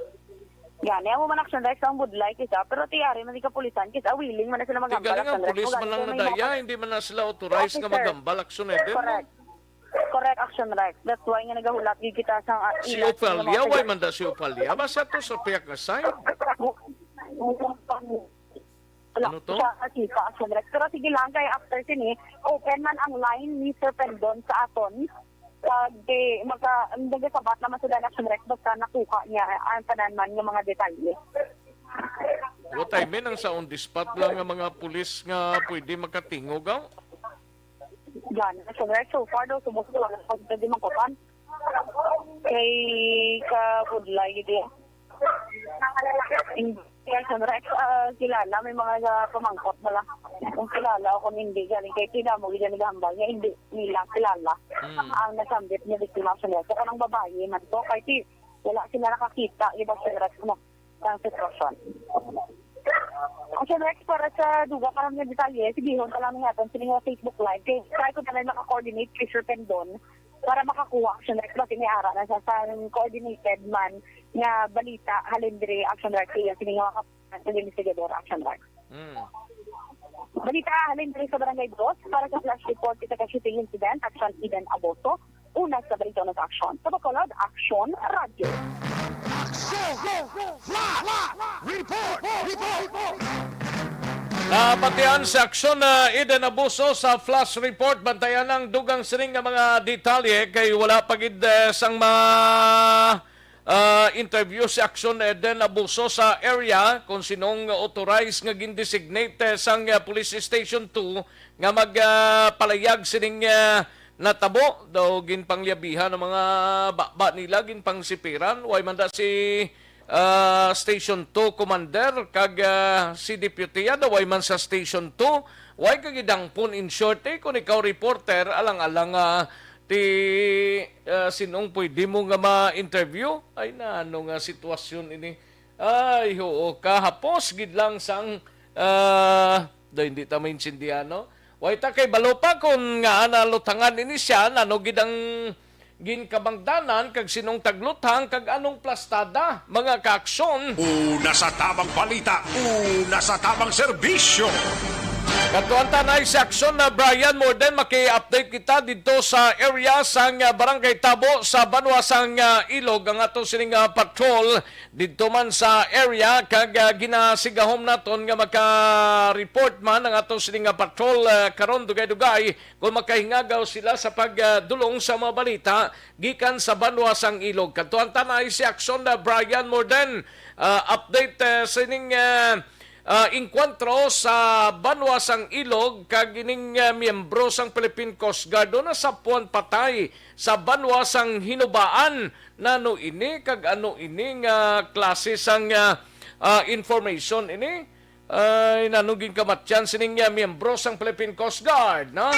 Gani, amo man, Action Rek, sa ang budlay kisa, pero tiyari man di kapulisan, kisa willing man na sila maghambal, Action Rek. Galing ang pulis man lang na daya, hindi man na sila authorized nga maghambal, Action Rek. Correct. Correct, Action Rek. That's why nga nagahulat gid kita sa, ah, Si Ophelia, why man da si Ophelia? Basta to sa piyak nga side. Ano to? Sa kita, Action Rek. Pero sige lang, kay after sini, open man ang line ni Sir Pendon sa aton. Kag di, magka-, nagasabat naman sila na, Action Rek, basta nakuha niya ang tanan man nga mga detalye. What I mean, ang sa on the spot lang nga mga pulis nga pwede makatingog, aw? Gani, Action Rek, so far daw, subok ko lang pag pwede mangkutan. Kay kabudlay, di. Hindi, Action Rek, ah, kilala, may mga, ah, pamangkot na lang. Kung kilala o kung hindi, galing kay sila mo, gid nagahambal niya, hindi nila kilala ang nasambit niya, biktima, Action Rek. So, kanang babae man to, kay ti, wala sila nakakita, iba, Action Rek, ano, ang sitwasyon. Action Rek, para sa dugang karon nga detalye, sigihon pa lang ni aton sini nga Facebook Live. Kay try ko na lang maka-coordinate kay Sir Pendon para makakuha, Action Rek, basi may ara na sa sang coordinated man nga balita halin diri, Action Rek, kay sini nga mga kap-, sa investigador, Action Rek. Mm. Balita halin diri sa Barangay Dos para sa flash report kita ka shooting incident, Action Eden Aboso. Una sa balita, una sa aksyon. Sa Bacolod, Aksyon Radyo. Aksyon! Flash! Report! Report! Napatian sa aksyon na Eden Abuso sa flash report. Bantayan ang dugang sining nga mga detalye kay wala pa gid, eh, sang ma, ah, interview si Aksyon Eden Abuso sa area kung sinong authorized nga gindesignate, eh, sang, eh, Police Station two nga mag, ah, palayag sining, ah, natabo. Daw ginpangyabihan ang mga baba nila, ginpangsipiran. Way man da si, ah, Station two Commander kag, ah, si Deputy, ah, daw way man sa Station two. Way ka gidangpon, in short, eh, kung ikaw reporter, alang-alang, ah, ti, ah, sinong pwede mo nga ma-interview? Ay, na ano nga sitwasyon ini? Ay, oo, kahapos gid lang sang, ah, do, hindi ta maintindihan, no? Way ta kay balo pa kung nga ana lutangan ini siya, ano gid ang ginkabangdanan kag sinong tagluthang kag anong plastada, mga kaaksyon. Una sa tamang balita, una sa tamang serbisyo. Katuan ta na si Aksyon na Brian Morden, maki-update kita didto sa area sang, ah, Barangay Tabo sa banwa sang, ah, Ilog, ang ato sining, ah, patrol didto man sa area, kag, ah, ginasigahom naton nga maka-report man ang ato sini nga patrol, ah, karon dugay-dugay kung makahingagaw sila sa pagdulong sa mga balita gikan sa banwa sang Ilog. Kadtuan ta na si Aksyon na Brian Morden. Ah, update, ah, sining, ah, ah, engkwentro sa banwa sang Ilog kag ining, ah, miyembro sang Philippine Coast Guard na nasapuan patay sa banwa sang Hinubaan. Nano ini kag ano ini nga klase sang, ah, ah, information ini? Ay, nano ginkamatyan sining, ah, miyembro sang Philippine Coast Guard, no?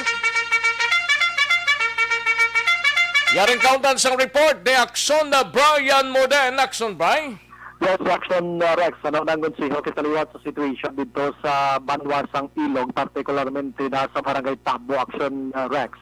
Yaring kaundan sang report ni Aksyon na Brian Morden. Aksyon, Bri? Yes, Aksyon, uh, Rex. Ano nang konseho kita liwat sa situation dito sa banwa sang Ilog, partikularmente na sa Barangay Tabo, Aksyon, uh, Rex.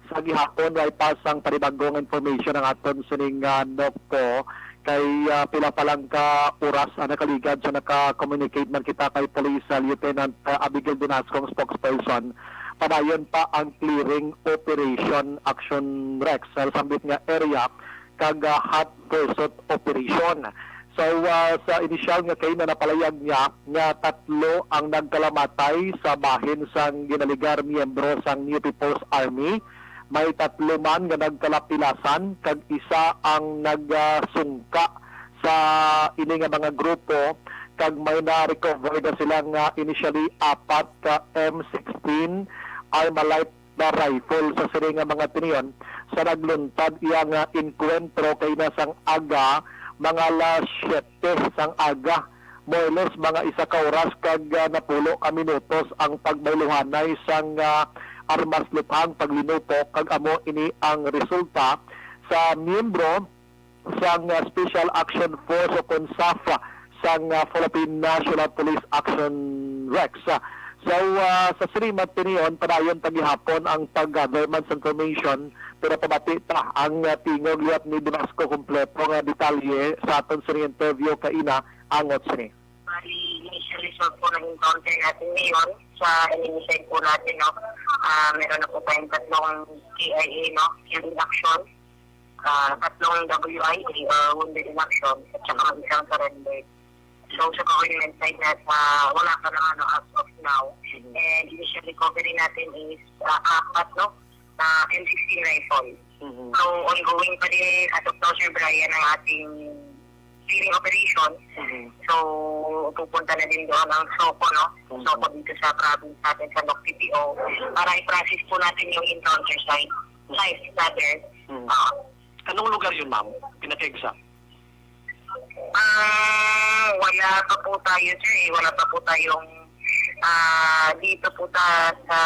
Sa gihapon, way pa sang panibagong information ang aton sining, ah, NOPCO. Kay, ah, pila pa lang ka oras ang nakaligad sa naka-communicate man kita kay Police, ah, Lieutenant, ah, Abigail Dinasco, ang spokesperson. Padayon pa ang clearing operation, Aksyon, Rex, sa sambit nga area kag, ah, hot pursuit operation. So, ah, sa inisyal nga kaina, napalayag niya nga tatlo ang nagkalamatay sa bahin sang ginaligar miyembro sang New People's Army. May tatlo man nga nagkalapilasan kag isa ang nagasungka sa ini nga mga grupo, kag may na-recover na sila nga initially apat ka M sixteen Armalite na rifle sa sini nga mga tinion sa nagluntad iya nga enkwentro kaina sang aga Mga alas siyete sang aga, more or less mga isa ka oras kag, ah, napulo ka minutos ang pagbayluhanay sang, ah, armas luthang paglinupok, kag amo ini ang resulta sa miyembro sang, ah, Special Action Force o kon SAF sang, ah, Philippine National Police Action Rex. So, ah, sa sini man tinion, padayon ta gihapon ang pag-gather man sa information, pero pabati ta ang, ah, tingog liwat ni Donasco kompleto nga detalye sa aton sini interview kaina angot sini. Bali, initial result po ng encounter natin ngayon sa inimisay po natin, no? Ah, meron na po tayong tatlong K I A, no? Killed in action, ah, tatlong W I A or wounded in action, at saka isang surrender. So, sa government side na sa wala pa lang, ano, as of now, Mhm. and initial recovery natin is, ah, apat, no, na M sixteen rifle. Mhm. So, ongoing pa din as of now, Sir Brian, ang ating clearing operation. Mhm. So, pupunta na din doon ang SOCO, no? Mhm. SOCO dito sa province natin, sa P P O, para i-process po natin yung encounter site. Mhm. Site, rather. Mhm. Ah. Anong lugar yun, ma'am? Pinaka-exact? Ah, wala pa po tayo, sir, eh. Wala pa po tayong, ah, dito po ta-, sa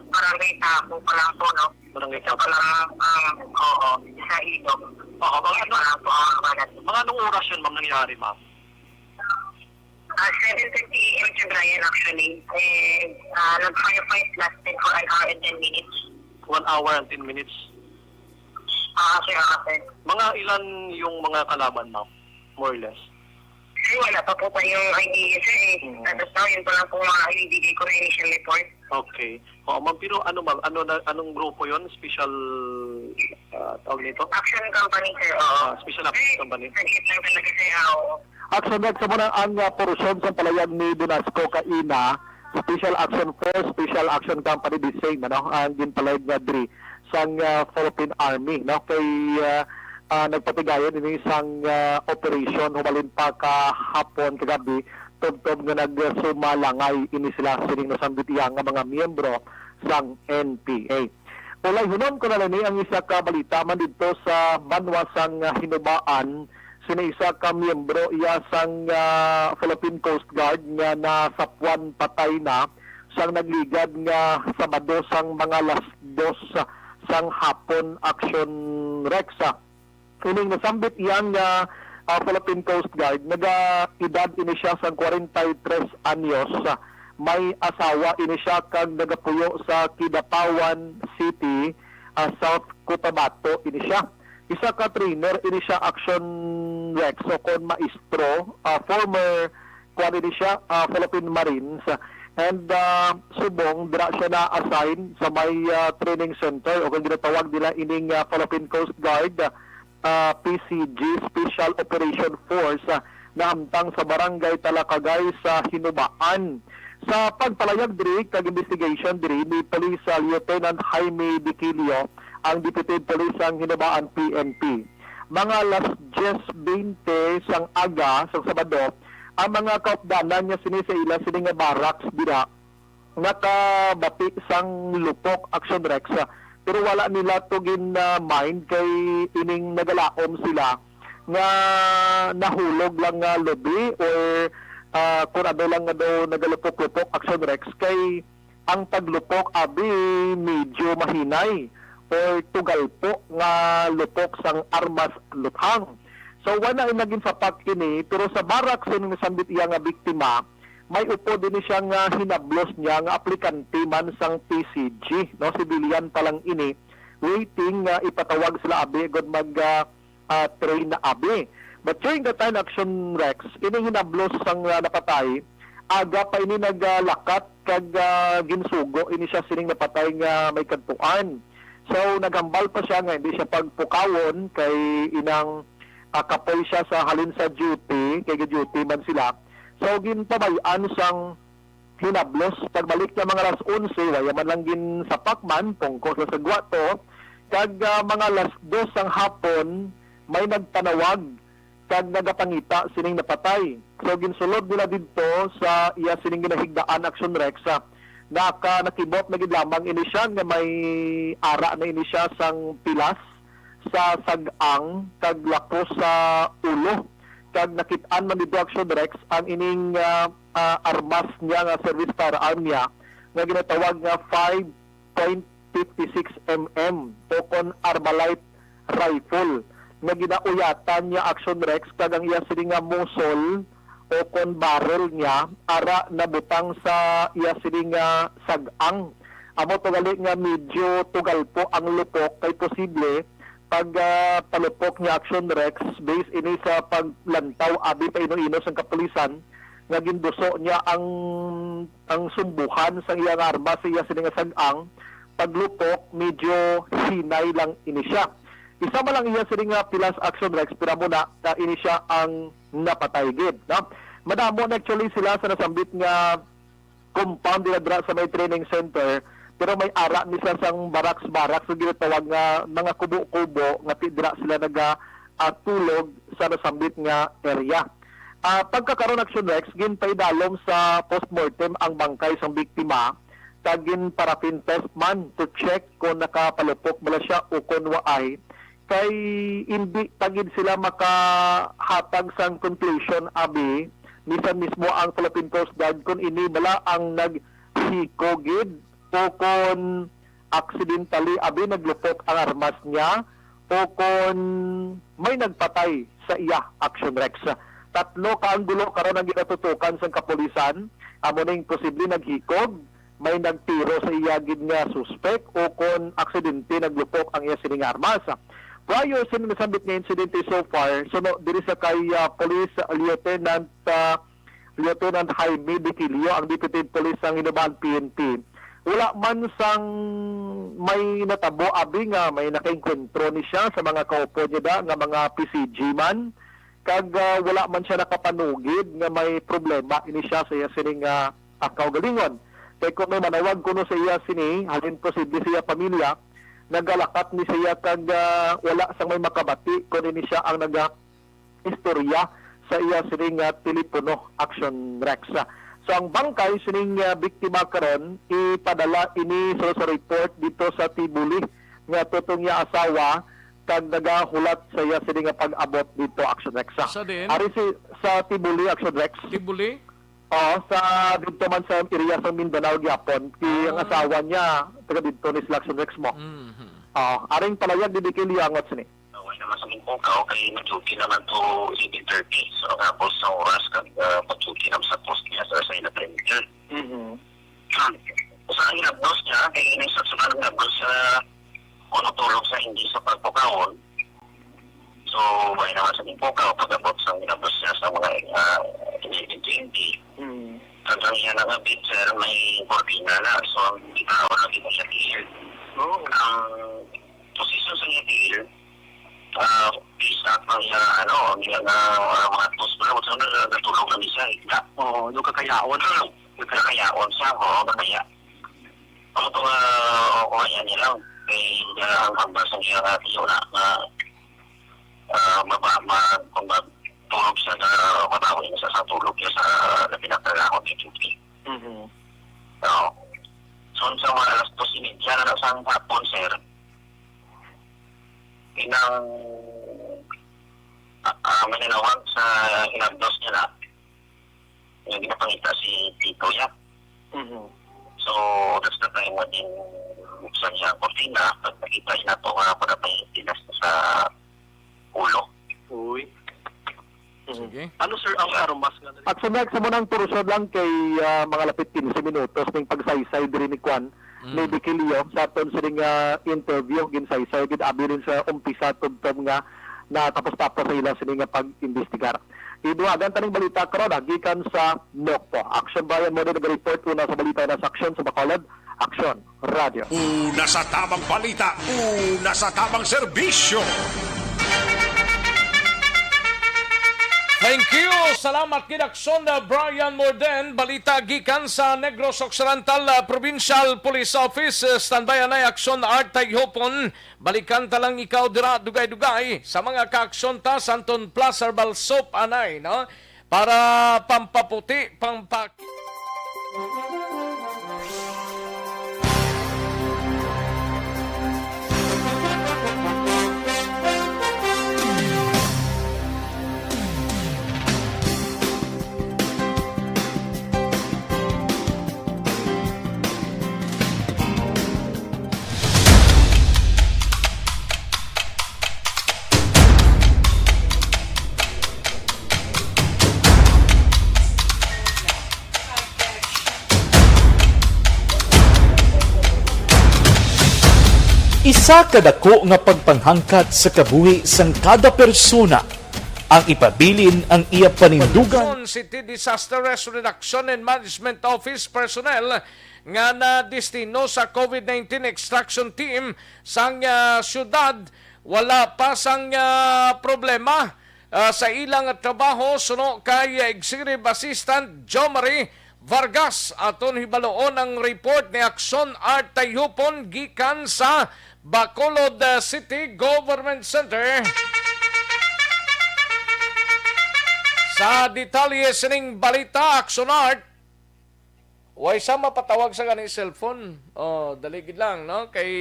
Barangay Tapo pa lang po, no? Barangay Ito Tapo. Pa lang, ah, oo, sa Ilog. Oo, mga Yan ano, pa lang po ang mga, mga anong oras yun, ma'am, nangyari, ma'am? Ah, seven thirty A M, Sir Brian, actually. And, ah, nag-firefight lasted for an hour and ten minutes. One hour and ten minutes. Ah, sir, ah, sir. Mga ilan yung mga kalaban, ma'am? More or less? Sir, wala pa po tayong idea, sir, eh. Mm. Tapos na, yun pa lang po mga ibibigay ko na initial report. Okay. Oo, ma'am, pero ano, ma'am, ano na, anong grupo yon? Special, ah, tawag nito? Action Company, sir, oo. Ah, Special Action Sir, Company. Nag-hit lang talaga, sir, ah, oo. Action Rex, amo na ang, ah, portion sa palayag ni Donasco kaina, Special Action Force, Special Action Company, the same, ano, ang ginpalayag nga diri sang, ah, Philippine Army, no? Kay, ah, ah, nagpatigayon ini sang, ah, operation humalin pa kahapon, kagabi, tubtob nga nagsumalangay ini sila sining nasambit iya nga mga miyembro sang N P A. Ulayhunon ko na lang ni ang isa ka balita man didto sa banwa sang, ah, Hinubaan, sini isa ka miyembro iya sang, ah, Philippine Coast Guard nga nasapwan patay na sang nagligad nga Sabado sang mga alas dos sang hapon, Action Rex. Ining nasambit iya nga, ah, Philippine Coast Guard, naga-edad ini siya sang kwarenta y tres anyos. May asawa ini siya kag nagapuyo sa Kidapawan City, ah, South Cotabato ini siya. Isa ka trainer ini siya, Action Rex, o kon maestro, ah, former, kuwan ini siya, ah, Philippine Marines. And, ah, subong dira siya na-assign sa may, ah, training center, o kung ginatawag nila ining, ah, Philippine Coast Guard, ah, P C G, Special Operation Force, ah, nahamtang sa Barangay Talakagay sa Hinubaan. Sa pagpalayag diri kag investigation diri ni Police, ah, Lieutenant Jaime Diquilio, ang Deputy Police sang Hinubaan P N P. Mga alas diyes bente sang aga sang Sabado, ang mga kaupdanan nga sini sa ila sini nga barracks dira nakabati sang lupok, Action Rex, ah, pero wala nila to gin, ah, mind kay ining nagalaom sila nga nahulog lang nga lubi or, ah, kung ano lang nga daw nagalupok-lupok, Action Rex, kay ang paglupok abi medyo mahinay or tugal po nga lupok sang armas luthang. So, wala na ginsapak ini, pero sa barracks sa nasambit iya nga biktima, may upod ini siya nga hinablos niya nga aplikante man sang P C G, no? Civilian pa lang ini, waiting nga ipatawag sila abi gud mag, ah, ah, train na abi. But during the time, Action Rex, ini hinablos sang, ah, napatay, aga pa ini naglakat kag, ah, ginsugo ini siya sining napatay nga may kadtuan. So, naghambal pa siya nga hindi siya pagpukawon kay inang, ah, kapoy siya sa halin sa duty, kay ga-duty man sila. So, ginpabay-an sang hinablos. Pagbalik niya mga alas onse, wala man lang ginsapak man, pungko sa sagwa to. Kag, ah, mga alas dos sang hapon, may nagpanawag kag nagapangita sining napatay. So, ginsulod nila didto sa iya sining ginahigdaan, Action Rex, ah, naka-, nakibot na gid lamang ini siya nga may ara na ini siya sang pilas sa sag-ang kag lapos sa ulo. Kag nakit-an man didto, Action Rex, ang ining, ah, ah, armas niya nga service firearm niya nga ginatawag nga five point fifty-six M M o kon Armalite rifle nga ginauyatan niya, Action Rex, kag ang iya sini nga muzzle o kon barrel niya ara nabutang sa iya sini nga sag-ang. Amo to gali nga medyo tugalpo ang lupok kay posible pag, ah, palupok niya, Action Rex, based ini sa paglantaw abi pa ino-ino sang kapulisan nga ginduso niya ang ang sumbuhan sang iya nga armas sa iya sini nga sag-ang, paglupok, medyo hinay lang ini siya. Isa man lang iya sini nga pilas, Action Rex, pero amo na nga ini siya ang napatay gid, no? Madamo na actually sila sa nasambit nga compound nila dira sa may training center, pero may ara ni siya sang baraks-baraks nga ginatawag nga mga kubo-kubo nga ti-, dira sila naga, ah, tulog sa nasambit nga area. Ah, pagkakaron, Action Rex, ginpaidalom sa postmortem ang bangkay sang biktima kag gin-paraffin test man to check kon nakapalupok bala siya o kon waay, kay indi pa gid sila makahatag sang conclusion abi ni sa mismo ang Philippine Coast Guard kon ini bala ang naghiko gid o kon accidentally abi naglupok ang armas niya o kon may nagpatay sa iya, Action Rex. Tatlo ka anggulo karon ang ginatutukan sang kapulisan, amo ning posible naghikog, may nagtiro sa iya gid nga suspek o kon aksidente naglupok ang iya sini nga armas. Prior sa nasambit nga insidente so far, suno diri sa kay, ah, Police Lieutenant, ah, Lieutenant Jaime Diquilio, ang Deputy Police sang Hinoba-an P N P. Wala man sang may natabo abi nga may nakaengkwentro ni siya sa mga kaupo niya da nga mga P C G man, kag, ah, wala man siya nakapanugid nga may problema ini siya sa iya sining, ah, ah, kaugalingon. Kay kung may manawag kuno sa iya sini, halin posible sa iya pamilya, nagalakat ni siya kag, ah, wala sang may makabati kun ini siya ang naga-istorya sa iya sining, ah, telepono, Action Rex. So ang bangkay sining, ah, biktima karon ipadala ini sa, sa report dito sa Tibuli nga tutong iya asawa kag nagahulat sa iya sini nga pag-abot dito, Action Rex. Sa diin? Ari si, sa Tibuli, Action Rex. Tibuli? Oo, sa dito man sa area sa Mindanao gyapon. Kay ang Ah. asawa niya taga dito ni sila, Action Rex mo. Mhm. Oo, aring palayag didi kay Liangot sini. Way naman sa Mindanao kay nag-duty naman to seven thirty. So, tapos sa oras kag, ah, pag-duty naman sa post niya sa, sa ina perimeter. Mhm. Sa hinabdos niya, kay ini sa, sa hinabdos sa kuno tulog sa hindi sa pagpukawon. So, way naman sa pagpukaw, pag-abot sa hinabdos niya sa mga, ah, eleven twenty. Mm. Ang iya nga bed, sir, may kurtina na. So, ang bitaw lang ito sa tiil. Oh. Ang posisyon sa iya tiil, ah, isa ang iya, ano, ang iya nga, ah, mga toes, pero sa una, natulog lang siya, higda. Oo, doon kakayaon. Doon kakayaon siya, oo, kakaya. Ang ito nga, o, o, yan niya lang. Kay, ah, ang hambal sa iya nga tiyo na, nga, ah, maba-, ma-, kung mag-, tulog siya na, mabawi na siya sa tulog niya sa, na pinagtrabaho ni Judy. Mhm. Oo. So, sa mga alas dos y media na sa hapon, sir, inang, ah, ah, may nanawag sa hinabdos niya na, yung ginapangita si Tito ya. Mhm. So, that's the time when din buksan niya ang kurtina, pag nakita niya to nga, para may tinas na sa ulo. Uy. Mhm. Sige. Ano, sir, ang armas nga nari-, At sa next, sa munang portion lang kay, ah, mga lapit quince minutos ning pagsaysay diri ni Kwan, Mm. ni Dikilio, sa aton sining, ah, interview, ginsaysay, gid abi rin sa umpisa, tubtob nga natapos-tapos sa ila sini nga pag-imbestigar. Iduagan taning balita karon, ah, gikan sa Nokpo. Action Brian mo din nag-report una sa balita na sa Aksyon sa Bacolod. Aksyon Radio. Una sa tamang balita, una sa tamang serbisyo. Thank you. Salamat gid, Aksyon, uh, Brian Morden. Balita gikan sa Negros Occidental, uh, Provincial Police Office. Uh, standby anay, Aksyon Art Taghopon. Balikan ta lang ikaw dira, dugay-dugay, sa mga kaaksyon ta sa Anton Plaza Herbal Soap anay, no? Para pampaputi, pampak- Isa ka dako nga pagpanghangkat sa kabuhi sang kada persona ang ipabilin ang iya panindugan. Quezon City Disaster Risk Reduction and Management Office personnel nga nadestino sa COVID nineteen extraction team sang, ah, syudad wala pa sang, ah, problema, ah, sa ilang trabaho, suno kay Executive Assistant Jomari Vargas. Aton hibaluon ang report ni Action Art Tayhupon gikan sa Bacolod, ah, City Government Center. Sa detalye sining balita, Action Art. Way sa mapatawag sa gani cellphone. Oh, dali gid lang, no? Kay,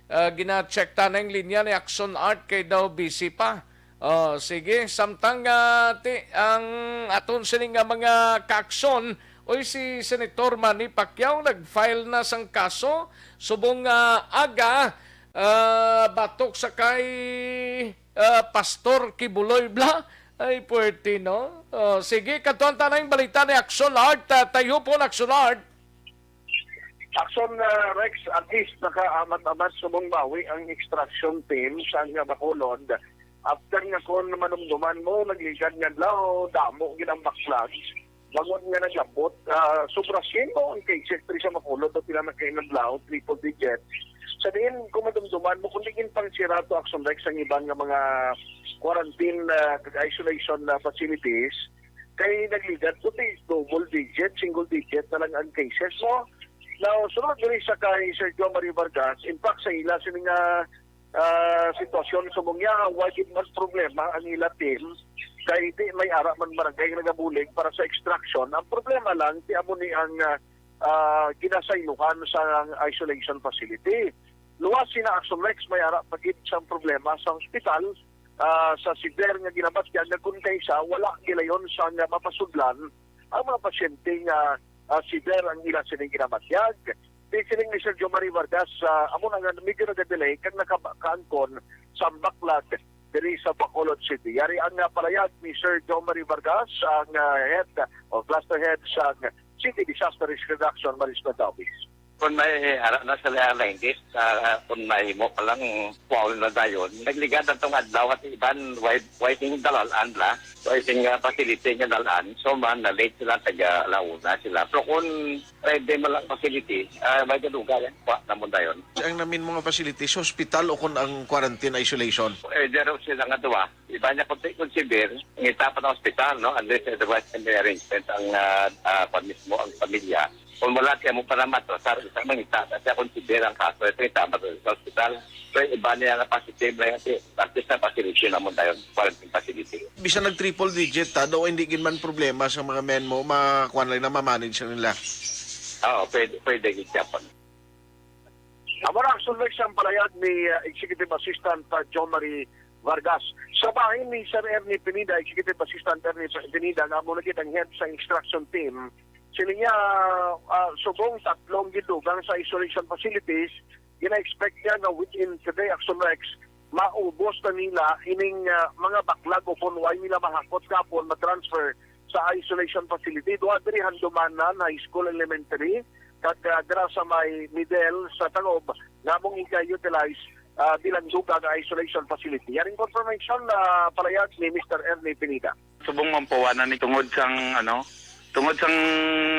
ah, gina-check ta na yung linya ni Action Art kay daw busy pa. Oh, sige, samtang, ah, ti, ang aton sini nga mga kaaksyon, oy, si Senator Manny Pacquiao nag-file na sang kaso subong nga aga, ah, batok sa kay, ah, Pastor Kibuloy bla. Ay, puwerte, no? Oh, sige, kadtuan ta na yung balita ni Action Art, ah, Tayhupon, Action Art. Action, ah, Rex, at least nakaamat-amat subong bawi ang extraction team sa nga Bacolod. After nga kon manumduman mo, nagligad nga adlaw, damo gid ang backlog. Bangod nga naglabot, ah, sobra siyento ang cases diri sa Bacolod, o pila na kayo naglaot, triple digit. Sa diin, kung madumduman mo, kung di ginpangsira to, Action Rex, ang iban nga mga quarantine, ah, kag isolation, ah, facilities, kay nagligad to, ti, double digit, single digit na lang ang cases, no? Now, sunod diri sa kay Sir Jomari Vargas, in fact, sa ila sini nga, ah, sitwasyon sa Mungya, wa gid man problema ang ila team, kay di may ara man barangay nga nagabulig para sa extraction. Ang problema lang, ti amo ni ang, ah, ah, ginasaylohan sa isolation facility. Luwas sina Action Rex, may ara pa gid sang problema sa hospital, ah, sa severe nga ginabatyag nga kun kaysa wala gilayon sang mapasudlan ang mga pasyente nga, ah, severe ang ila sining ginabatyag. Di sining ni Sir Jomari Vargas, ah, amo na nga medyo nagadelay kag nakaba-, kaangkon sa backlog diri sa Bacolod City. Yari ang, ah, palayag ni Sir Jomari Vargas, ang, ah, head o cluster head sa City Disaster Risk Reduction Management Office. Kung may ara na sila ang line list, ah, kung may mo pa lang, kuwaon na dayon. Nagligad ang tong adlaw at iban, wide, wide yung dalaan la. So, isang, ah, facility nga dalaan. So, man, na-late sila, taga alauna sila. Pero kung Friday man lang facility, ah, may gaduga yan. Kuha na mo dayon. Ang namin mga facility, sa hospital o kung ang quarantine isolation? Eh, dero sila nga duwa. Iba niya kung, kung severe, ngita pa ng hospital, no? Unless otherwise, may arrangement ang, ah, ah, pa mismo ang pamilya. Kung wala siya mo para matrasar, isang mangita na siya kung severe ang kaso, ito yung tama sa hospital. So, yung iba niya na positive na yun, at least na facility na mo tayo, quarantine facility. Bisan nag triple digit, ta, daw hindi gid man problema sa mga men mo, makuan lang na mamanage na nila. Oo, pwede, pwede gid siya po. Amo na ang sulod sa palayag ni, uh, Executive Assistant, uh, John Marie Vargas. Sa bahin ni Sir Ernie Pineda, Executive Assistant Ernie Pineda, nga amo na gid ang head sa extraction team, sini niya, ah, subong tatlong gidugang sa isolation facilities, gina-expect niya nga within today, Action Rex, maubos na nila ining, ah, mga backlog o kung why nila mahakot kapon ma-transfer sa isolation facility. Duha diri Handumanan High School Elementary, kag, ah, dira sa may middle sa Tangob, nga among i-utilize, ah, bilang dugang nga isolation facility. Yaring confirmation na palayag ni Mister Ernie Pineda. Subong mampuwanan ni tungod sang, ano, tungod sang,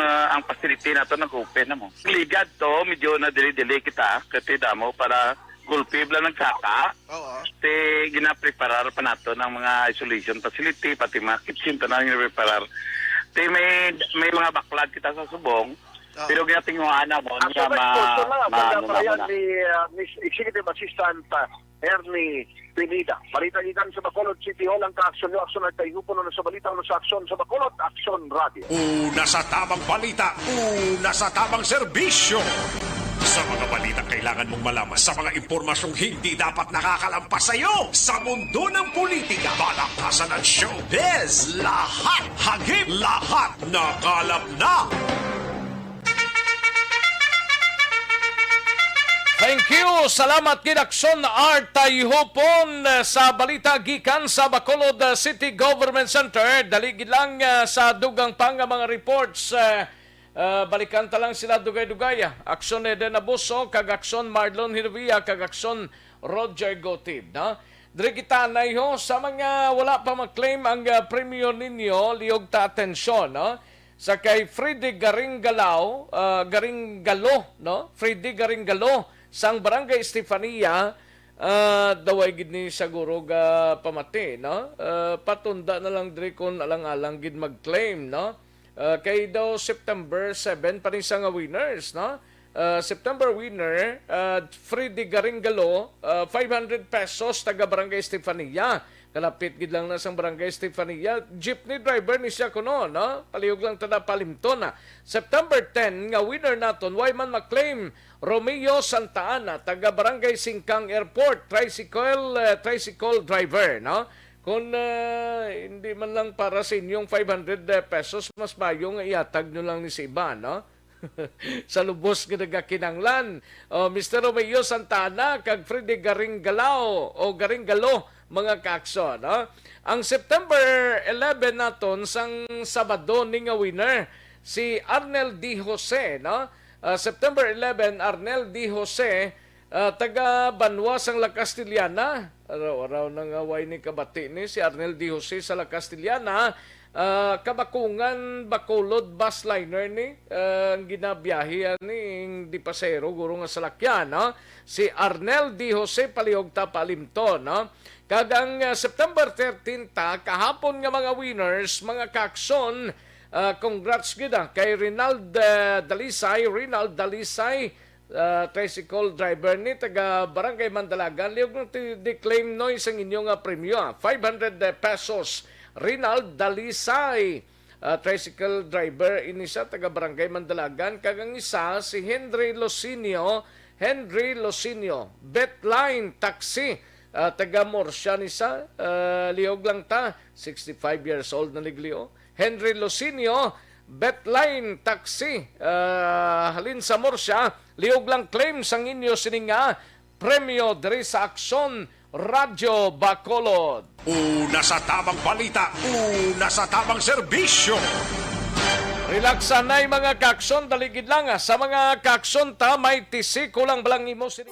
ah, ang facility nato nag-open na mo. Ligad to, medyo na dili-dili kita, kati damo para gulpi bala nagsaka. Oo. Ti ginapreparar pa nato ng mga isolation facility, pati mga kitchen, tanan ginapreparar. Ti may, may mga backlog kita sa subong, Oo. pero ginatinguhaan na mo, Ang niya subong ma-, po, ito na, ma-, ano na mo pagkapalayan na. ni, ah, Miss Executive Assistant, ah, Ernie Pineda. Balita gikan sa Bacolod City Hall, ang kaaksyon nyo, aksyon at kayupo na sa balita, ano sa aksyon sa Bacolod, Aksyon Radio. Una sa tamang balita, una sa tamang serbisyo. Sa mga balita kailangan mong malaman, sa mga impormasyong hindi dapat nakakalampas sa iyo, sa mundo ng politika, balaktasan at showbiz, lahat hagip, lahat nakalap na. Thank you. Salamat gid, Aksyon Art Tayhupon, eh, sa balita gikan sa Bacolod, eh, City Government Center. Dali gid lang, eh, sa dugang pa nga mga reports, eh, Ah, balikan ta lang sila dugay-dugay, ah. Aksyon Eden Abuso, kag Aksyon Marlon Hirvia, kag Aksyon Roger Gotib, no? Diri kita anay ho sa mga wala pa mag-claim ang, ah, premyo ninyo, liog ta atensyon, no? Sa kay Freddy Garinggalaw, ah, Garinggalo, no? Freddy Garinggalo sang Barangay Estefania, ah, daway gid ni siguro ga pamati, no? Ah, patunda na lang diri kung alang-alang gid mag-claim, no? Ah, kay daw September seven pa ni sa nga winners, no? Ah, September winner, ah, Freddy Garinggalo, ah, five hundred pesos, taga Barangay Estefania. Kalapit gid lang na sang Barangay Estefania. Jeepney driver ni siya kuno, no? Palihog lang ta na palimton, ha. September ten nga winner naton, way man ma-claim, Romeo Santa Ana, taga Barangay Singkang Airport, tricycle, eh, tricycle driver, no? Kung, ah, hindi man lang para sa inyong five hundred pesos, mas mayo nga ihatag nyo lang ni sa iba, no? Sa lubos nga nagakinahanglan. O, Mister Romeo Santa Ana kag Freddy Garinggalaw o Garinggalo, mga kaakso, no? Ang September eleven naton sang Sabado ni nga winner, si Arnel D. Jose, no? Ah, September eleven, Arnel D. Jose, ah, taga Banwa sang La Castellana. Araw-araw na nga way ni kabati ni si Arnel D. Jose sa La Castellana. Ah, Kabakungan, Bacolod, bus liner ni, ah, ang ginabiyahe ani, ing di pasahero, guro nga salakyan, no? Si Arnel D. Jose, palihog ta palimton, no? Kag ang, ah, September thirteen ta, kahapon nga mga winners, mga kakson, ah, congrats gid, ah, kay Rinald, ah, Dalisay, Rinald Dalisay, ah, tricycle driver ni taga Barangay Mandalagan. Liog nga ti-, di-claim, Noy, sang inyo nga premyo, ah. Five hundred pesos. Rinald Dalisay, ah, tricycle driver ini sa taga Barangay Mandalagan. Kag ang isa, si Henry Losinio, Henry Losinio, Betline Taxi, ah, taga Murcia ni sa, ah, liog lang ta, sixty-five years old na ni Glio. Henry Losinio, Betline Taxi, ah, halin sa Murcia, liog lang claim sang inyo sini nga premyo diri sa Aksyon Radyo Bacolod. Una sa tabang balita, una sa tabang serbisyo. Relax anay, mga kakson, dali gid lang, ah. Sa mga kakson ta, may tisi ko lang balang imo sini.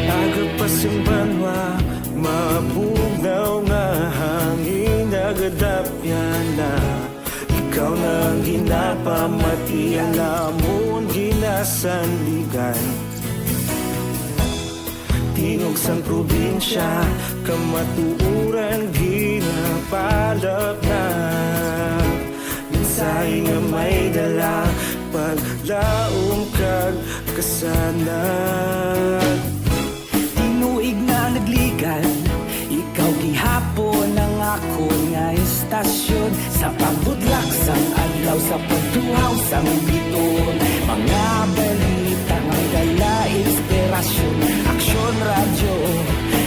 Aga pa sing banwa, mabugnaw nga hangin nagadapyan na. Ikaw na ang ginapamatian, amon ginasandigan. Tingog sang probinsya, kamatuoran ginapalapnap. Mensahe nga may dala, paglaom kag kasanag. Tinuig na nagligan, ikaw gihapon ang akon nga estasyon. Sa pagbudlak sang adlaw, sa pagtuhaw sang biton, mga balita may dala inspirasyon. Aksyon Radyo,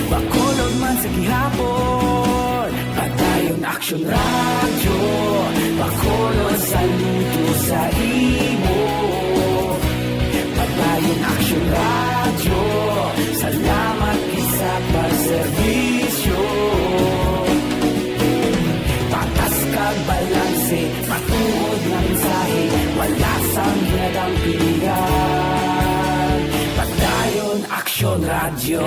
Bacolod man sa gihapon. Padayon Aksyon Radyo, Bacolod, saludo sa imo. Padayon Aksyon Radyo, salamat gid sa pagserbisyo. Patas kag balanse, matuod nga mensahe, wala sang ginadampigan. Padayon Aksyon Radyo.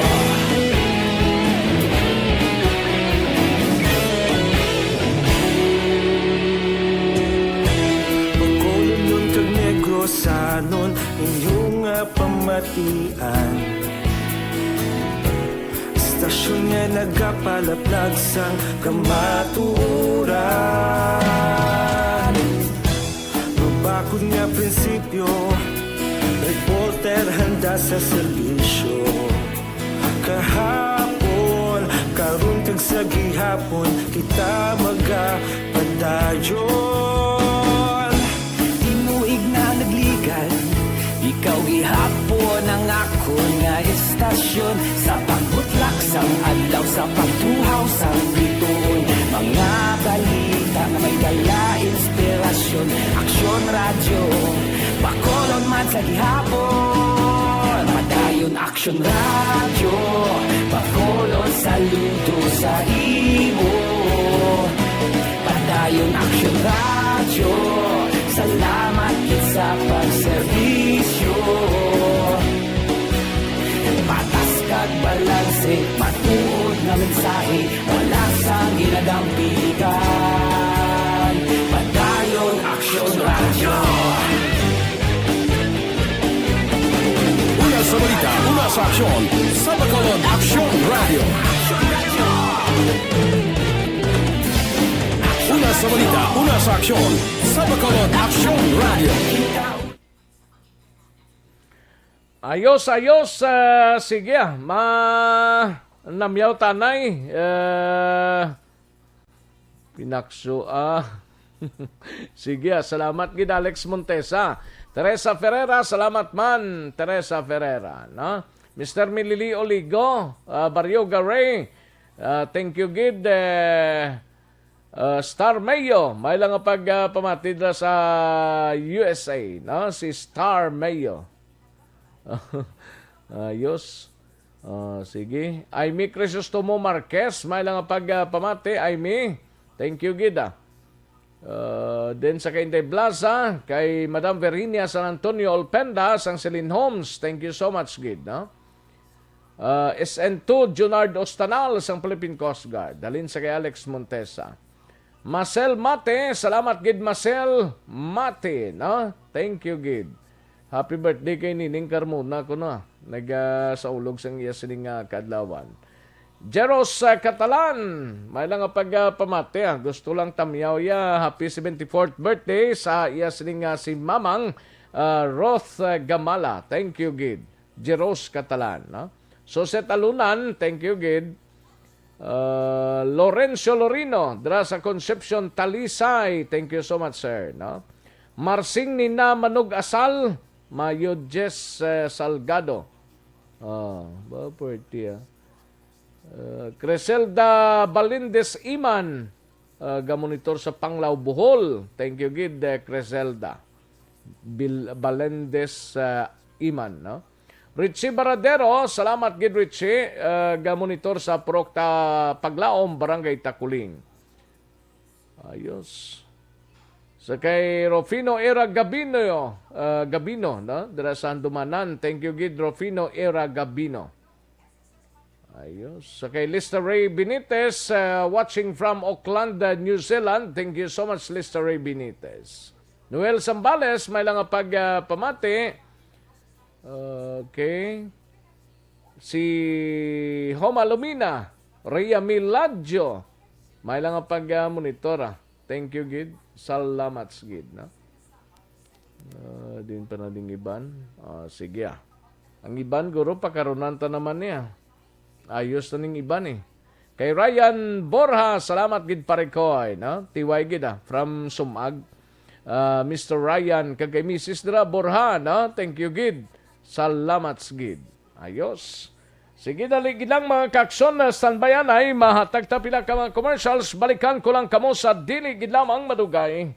Bacolodnon kag Negrosanon, inyo nga pamatian. Estasyon nga nagapalaplag sang kamatuoran. Mabakod nga prinsipyo, reporter handa sa serbisyo. Kahapon, karon kag sa gihapon, kita magapadayon. Tinuig na nagligan, Nga istasyon sa pagbutlak sang adlaw, sa pagtuhaw sang bituon, mga balita nga may dala inspirasyon. Aksyon Radyo, Bacolod man sa gihapon. Padayon Aksyon Radyo, Bacolod, saludo sa imo. Padayon Aksyon Radyo, salamat gid sa pagserbisyo. Patas kag balanse, matuod nga mensahe, wala sang ginadampigan. Padayon Aksyon Radyo. Una sa balita, una sa aksyon, sa Bacolod Aksyon Radyo. Una sa balita, una sa aksyon, sa Bacolod Aksyon Radyo. Ayos, ayos. Ah, sige, ah. Ma-, namyaw tanay. Ah, pinakso, ah. Sige, ah. Salamat gid, Alex Montesa. Teresa Ferreira, salamat man, Teresa Ferreira, no? Mister Milili Oligo, ah, Barrio Garay, ah, thank you gid, eh, ah, Star Mayo, may lang nga pag, ah, pamati dira sa U S A, no? Si Star Mayo. Ayos. Ah, sige. Aimee Crisostomo Marquez, may lang nga pag, ah, pamati. Aimee, thank you gid, ah. Ah, then sa kay Inday Blaza, kay Madam Virginia San Antonio Olpenda, sang Celine Homes, thank you so much gid, no? Ah, S N two, Junard Ostanal, sang Philippine Coast Guard. Halin sa kay Alex Montesa. Marcel Mate, salamat gid, Marcel Mate, no? Thank you gid. Happy birthday kay Nining Carmona, kuno, ah. Nag, ah, saulog sang iya sining, ah, kaadlawan. Jeros, ah, Catalan, may lang nga pag, ah, pamati, ah. Gusto lang tamyaw ya. Happy seventy-fourth birthday sa iya sining, ah, si Mamang, ah, Roth, ah, Gamala. Thank you gid. Jeros Catalan, no? Sosette Alunan, thank you gid. Ah, Lorenzo Lorino, dira sa Concepcion, Talisay. Thank you so much, sir, no? Marsing Nina Manug Asal, Mayo Jess, eh, Salgado. Ah, ba, pwerte, ah. Ah, Criselda Balindes Iman, ah, gamonitor sa Panglao, Bohol. Thank you gid, eh, Criselda. Bil-, Balindes, ah, Iman, no? Richie Baradero, salamat gid, Richie, ah, gamonitor sa Prokta Paglaom, Barangay Taculing. Ayos. Sa kay Rufino Era Gabino, ah, Gabino, no? Dira sa Handumanan. Thank you gid, Rufino Era Gabino. Ayos. Sa kay Lista Ray Benitez, ah, watching from Auckland, ah, New Zealand. Thank you so much, Lista Ray Benitez. Noel Zambales, may lang nga pag, ah, pamati. Okay. Si Homa Lumina, Rhea Miladjo, may lang nga pag, ah, monitor, ah. Thank you gid. Salamat gid, no? Ah, din pa na ding iban. Ah, sige, ah. Ang iban, guro, pakarunan ta naman niya. Ayos na ning iban, eh. Kay Ryan Borja, salamat gid, pare ko, ay, no? T Y gid, ah, from Sumag. Ah, Mister Ryan, kag kay Missus dira, Borja, no? Thank you gid. Salamat gid. Ayos. Sige, dali gid lang, mga kakson, na standby anay, mahatag ta pila ka mga commercials, balikan ko lang kamo sa dili gid lamang madugay.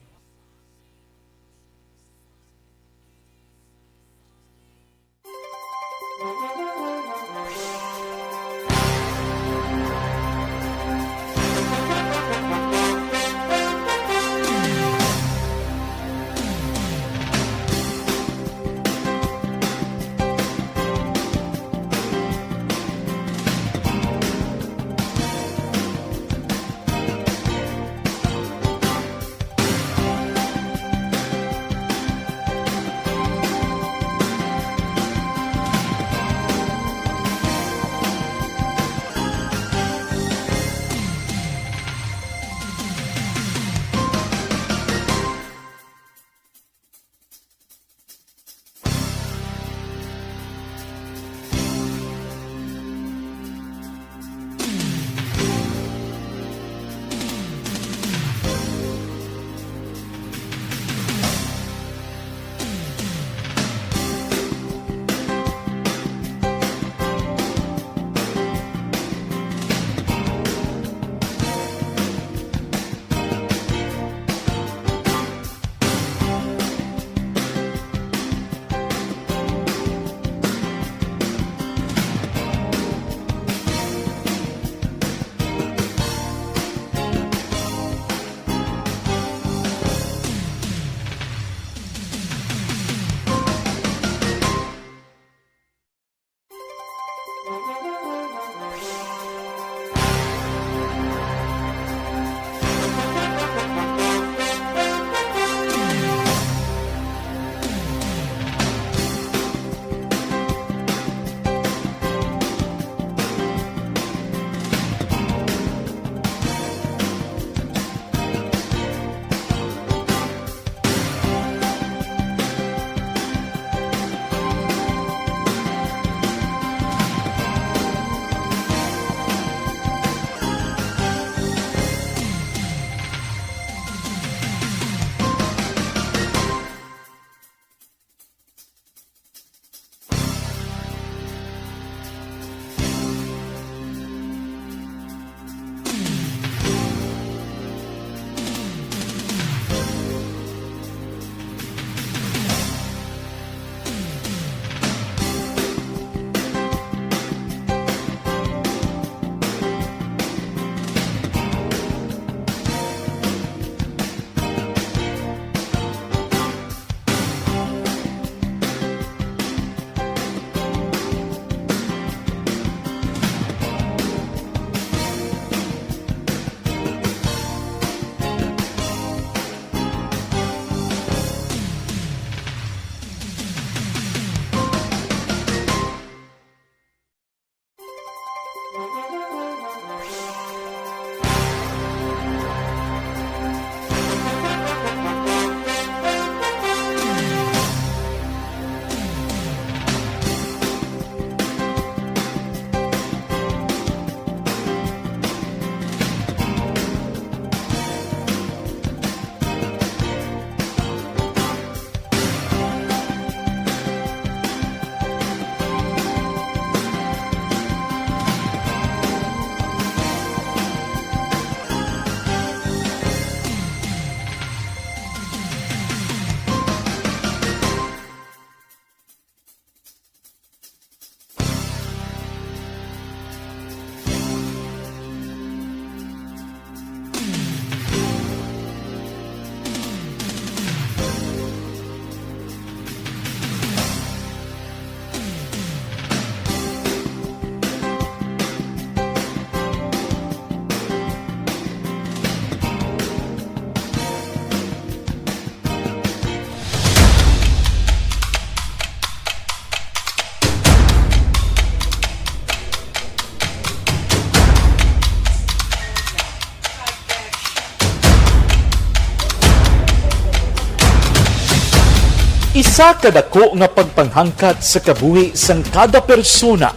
Sa kadako nga pagpanghangkat sa kabuhi sang kada persona,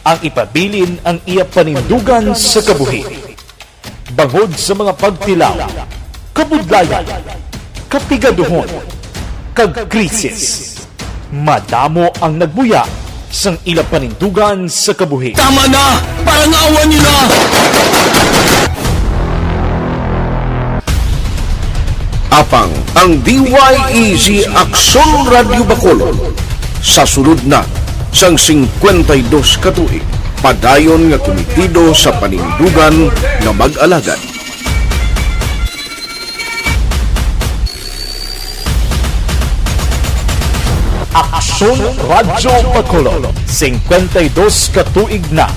ang ipabilin ang iya panindugan sa kabuhi. Bangod sa mga pagtilaw, kabudlayan, kapigaduhon, kag krisis, madamo ang nagbuya sang ila panindugan sa kabuhi. Tama na! Parang awan niyo na! Apang ang D Y E Z Aksyon Radyo Bacolod sa sulod na sang singkwenta y dos ka tuig, padayon nga kumitido sa panindugan nga mag-alagad. Aksyon Radyo Bacolod, singkwenta y dos ka tuig na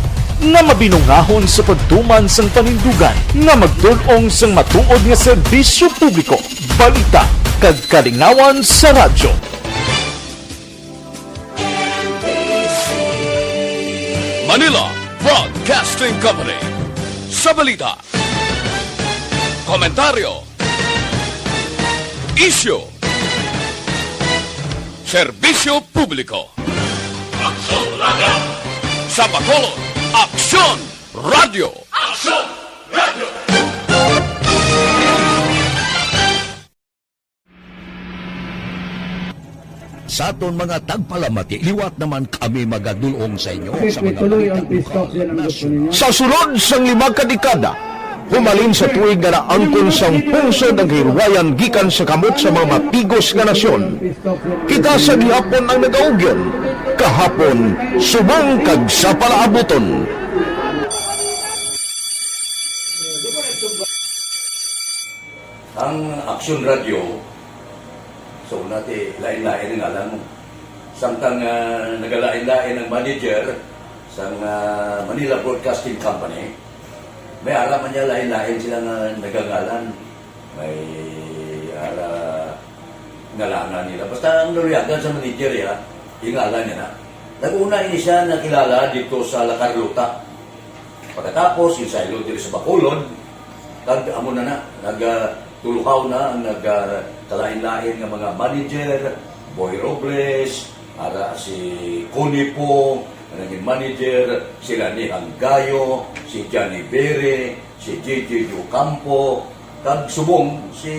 nga mabinungahon sa pagtuman sang panindugan nga magdul-ong sang matuod nga serbisyo publiko, balita, kag kalingawan sa radyo. Manila Broadcasting Company. Sa balita, komentaryo, isyu, serbisyo publiko. Aksyon Radyo. Sa Bacolod, Aksyon Radyo. Aksyon Radyo. Sa aton mga tagpalamati, liwat naman kami magadulong sa inyo sa mga balita lokal, nasyonal. Sa sulod sang lima ka dekada, humalin sa tuig nga naangkon sang pungsod ang kahilwayan gikan sa kamot sa mga matigos nga nasyon, kita sa gihapon ang nagaugyon, kahapon, subong kag sa palaabuton. Ang Aksyon Radyo, so, una ti, lain-lain ang ngalan mo. Samtang, ah, nagalain-lain ang manager sang, ah, Manila Broadcasting Company, may ara man niya lain-lain sila nga nagangalan. May ara ngalanan nila. Basta ang naluyagan sa manager, ya, yung ngalan niya na. Nag-una ini siya nakilala dito sa La Carlota. Pagkatapos, yung saylo diri sa Bacolod, kag amo na na, nag, ah, tuluhaw na ang nag, ah, kalain-lain nga mga manager, Boy Robles, ara si Connie Pong, nga naging manager, sila ni Hanggayo, si Johnny Bere, si J J Ocampo, kag subong si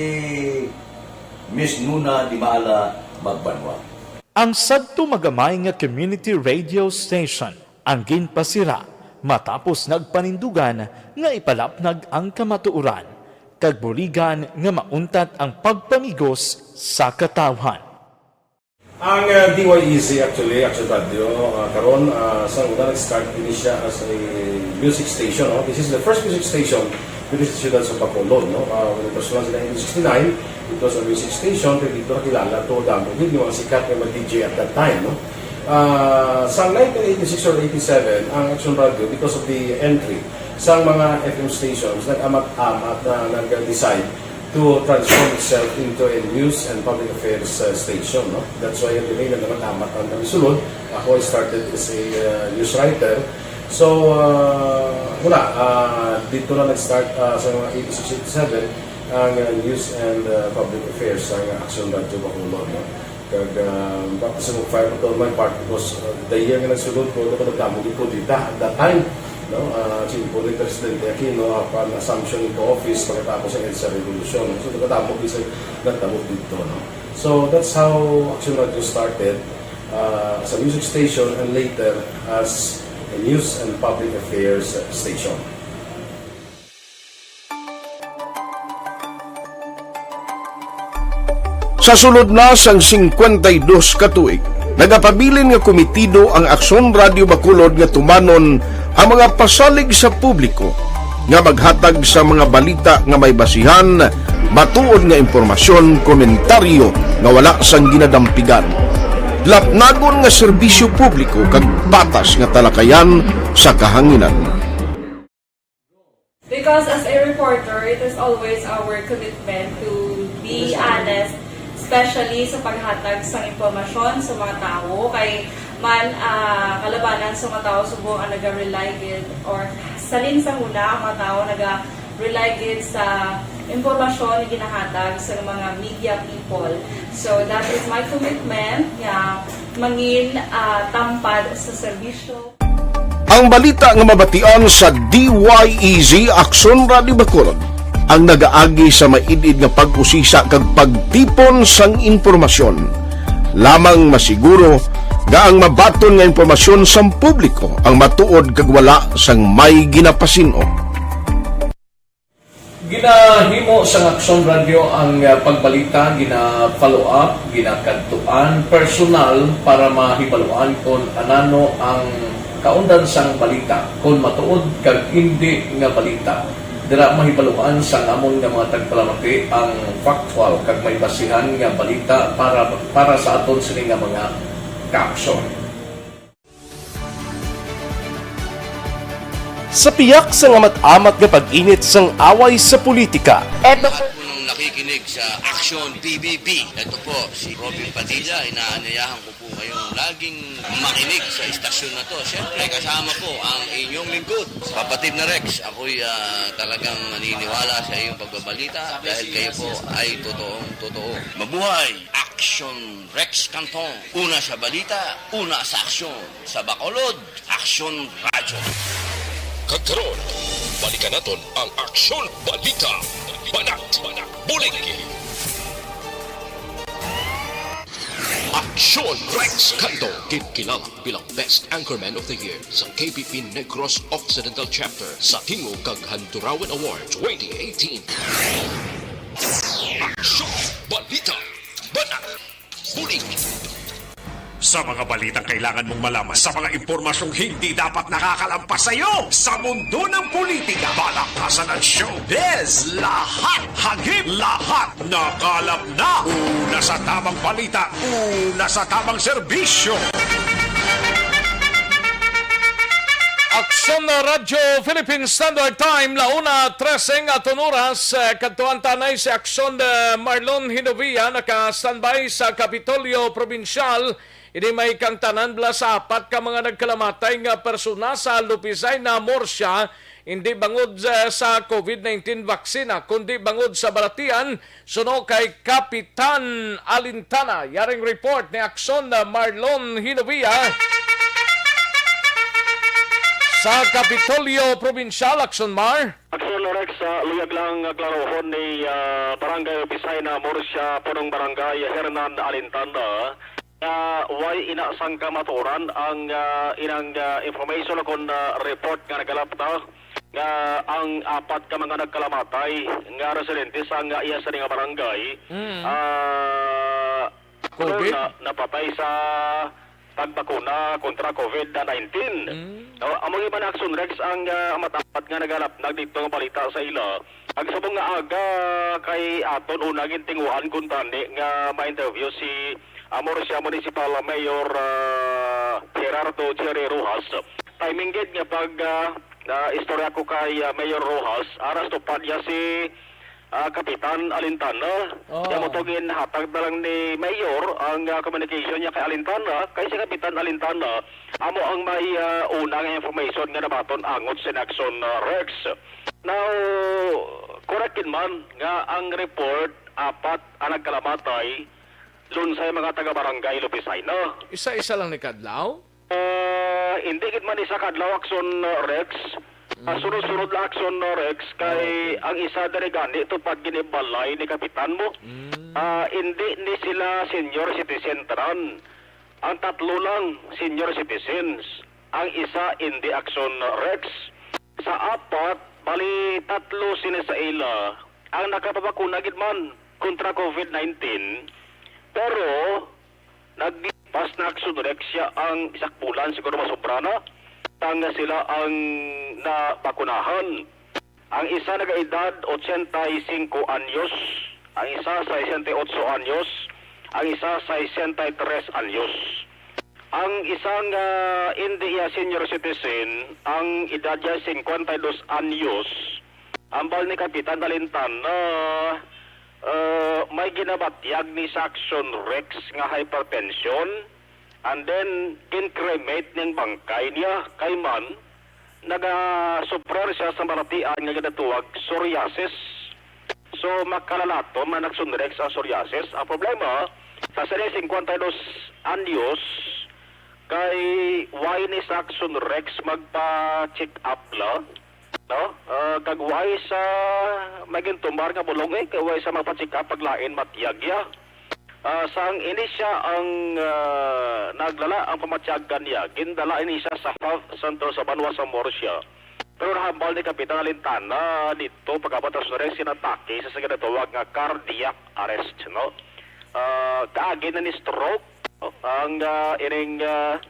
Miss Nuna Dimaala Magbanwa. Ang sadto magamay nga community radio station ang ginpasira matapos nagpanindugan nga ipalapnag ang kamatuoran kag buligan nga mauntat ang pagpamigos sa katawhan. Ang, uh, D Y E Z actually, Action Radio, uh, karon, uh, sa una nag-start din siya as a music station, no? This is the first music station diri sa siyudad sa Bacolod, no? Uh, when it was launched in nineteen sixty-nine, it was a music station, kay dito nakilala to, damo gid yung mga sikat nga mga D J at that time, no? Ah, sa nineteen eighty-six or eighty-seven, ang Action Radio, because of the entry sa mga F M stations, nag-amat-amat na nag-decide to transform itself into a news and public affairs, uh, station, no? That's why the name na naman amat ang kami sulod. Ako, I started as a, uh, news writer. So, uh, wala, uh, dito na nag-start, uh, sa mga eighty-six, eighty-seven, ang, uh, news and, uh, public affairs sa Action Radio Bacolod, no? Kag, ah, baptism of fire pa to my part because, ah, the year nga nagsulod ko, ako nagdamo gid ko dita at that time, no? Ah, simple ni Presidente Aquino, upon assumption into office, pagkatapos ang EDSA Revolution. So, nagdamo gid sa, nagdamo dito, no? So, that's how Action Radio started, ah, as a music station and later as a news and public affairs station. Sa sulod na sang singkwenta y dos ka tuig, nagapabilin nga komitido ang Aksyon Radio Bacolod nga tumanon ang mga pasalig sa publiko nga maghatag sa mga balita nga may basihan, matuod nga impormasyon, komentaryo nga wala sang ginadampigan, lapnagon nga serbisyo publiko kag patas nga talakayan sa kahanginan. Because as a reporter, it is always our commitment to be honest, especially sa paghatag sa impormasyon sa mga tawo. Kay man, ah, kalabanan sa mga tawo subong ang naga-rely gid, or salin sa huna ang mga tawo naga-rely gid sa impormasyon nga ginahatag sa mga media people. So, that is my commitment nga mangin, ah, tampad sa serbisyo. Ang balita nga mabatian sa D Y E Z Aksyon Radio Bacolod ang nagaagi sa maid-id nga pag-usisa kag pagtipon sang impormasyon. Lamang masiguro nga ang mabaton nga impormasyon sang publiko ang matuod kag wala sang may ginapasin-o. Ginahimo sang Aksyon Radyo ang, ah, pagbalita, gina-follow up, ginakadtuan personal para mahibaluan kon anano ang kaundan sang balita, kon matuod kag indi nga balita. Dira mahibaluan sang amon nga mga tagpalamati ang factual kag may basihan nga balita para, para sa aton sini nga mga kaaksyon. Sa piyak sang amat-amat nga pag-init sang away sa politika, Eto po. Lahat po ng nakikinig sa Action P B B. Ito po si Robin Padilla. Inaanyayahan ko po kayong laging makinig sa istasyon na to. Siyempre, kasama ko ang inyong lingkod, Kapatid na Rex. Ako'y ah, talagang naniniwala sa iyong pagbabalita dahil kayo po ay totoong totoo. Mabuhay! Action Rex Canton. Una sa balita, una sa aksyon. Sa Bacolod, Aksyon Radyo. Kag karon, balikan naton ang Aksyon Balita. Banat, bulig. Aksyon Rex Canto, ginkilala bilang Best Anchorman of the Year sa K B P Negros Occidental Chapter sa Tingog kag Handurawan Award twenty eighteen. Aksyon Balita. Banat, bulig. Sa mga balitang kailangan mong malaman, sa mga impormasyong hindi dapat nakakalampas sa iyo, sa mundo ng politika, palakasan at showbiz, lahat hagip, lahat nakalap na. Una sa tamang balita, una sa tamang serbisyo. Aksyon Radyo Philippine Standard Time, la una trese nga aton oras. Eh, kadtuan ta anay si Aksyon, eh, Marlon Hinovia naka-standby sa Kapitolyo Provincial. Ini may kangtanan bala sa apat ka mga nagkalamatay nga persona sa Lupisay na Murcia, hindi bangod, eh, sa COVID nineteen vaksina, kundi bangod sa balatian, suno kay Kapitan Alintana. Yaring report ni Aksyon, eh, Marlon Hinovia sa Kapitolyo Provincial. Aksyon, Mar. Aksyon, Rex, ah, luyag lang, ah, klarohon ni, ah, Barangay Opisina Murcia, punong barangay Hernan Alintana, nga way ina sang kamatuoran ang, ah, inang, ah, information o kon, ah, report nga nagalap na nga ang apat ka mga nagkalamatay nga residente sa nga iya sa nga barangay, ah, Kuno COVID? Na, napatay sa pagbakuna kontra COVID nineteen. Mm. No, amo nga man Aksyon Rex ang, ah, amat-amat nga nagalapnag dito nga balita sa ila. Ang subong nga aga kay aton una gintinguhan kuntani nga ma-interview si, ah, Murcia Municipal Mayor, ah, Gerardo Jerry Rojas. Timing gid nga pag, ah, ah, istorya ko kay, ah, Mayor Rojas, aras tupad niya si ah, Kapitan Alintana. Oh. Kaya mo to ginhatag na lang ni Mayor ang, ah, communication niya kay Alintana, kay si Kapitan Alintana amo ang may, ah, unang information nga nabaton angot sa Aksyon, ah, Rex. Now, correct gid man nga ang report apat ang nagkalamatay, lunsay mga taga-barangay Lupisay na. Isa-isa lang ni kadlaw? Ah, hindi gid man isa ka adlaw, Aksyon, uh, Rex. Ah, sunod-sunod lang, Aksyon, uh, Rex, kay ang isa diri gani tupad gid ni balay ni Kapitan mo. Ah, hindi ni sila senior citizen tanan. Ang tatlo lang senior citizens. Ang isa hindi, Aksyon, uh, Rex. Sa apat, bali tatlo sini sa ila ang nakapabakuna gid man kontra COVID nineteen. Pero Naglipas na, Aksyon Rex, siya ang isa ka bulan, siguro masobra na, tang sila ang nabakunahan. Ang isa nagaedad ochenta y cinco anyos, ang isa sesenta y ocho anyos, ang isa sesenta y tres anyos. Ang isang, ah, hindi iya senior citizen, ang edad niya cincuenta y dos anyos, ambal ni Kapitan Alintan, ah, ah, may ginabatyag ni sa Aksyon Rex nga hypertension, and then gin-cremate ning bangkay niya kay man nagasuffer siya sa balatian nga ginatawag psoriasis. So, makalalaton man, Action Rex, ang psoriasis. Ang problema, sa sining singkwenta y dos anyos, kay why ni sa Action Rex magpa-check up la? No? Ah, kag why sa may gintumar nga bulong, eh, kay why sa magpa-check up pag lain matiyag ya? Ah, sang ini siya ang, ah, naglala ang pamatyagan niya, gindala ini siya sa health center sa banwa sa Murcia. Pero nahambal ni Kapitan Alintana dito pag-abot sa Sores inatake sa, sa ginatawag nga cardiac arrest, no? Ah, kaagi na ni stroke, no? Ang, ah, ining, ah,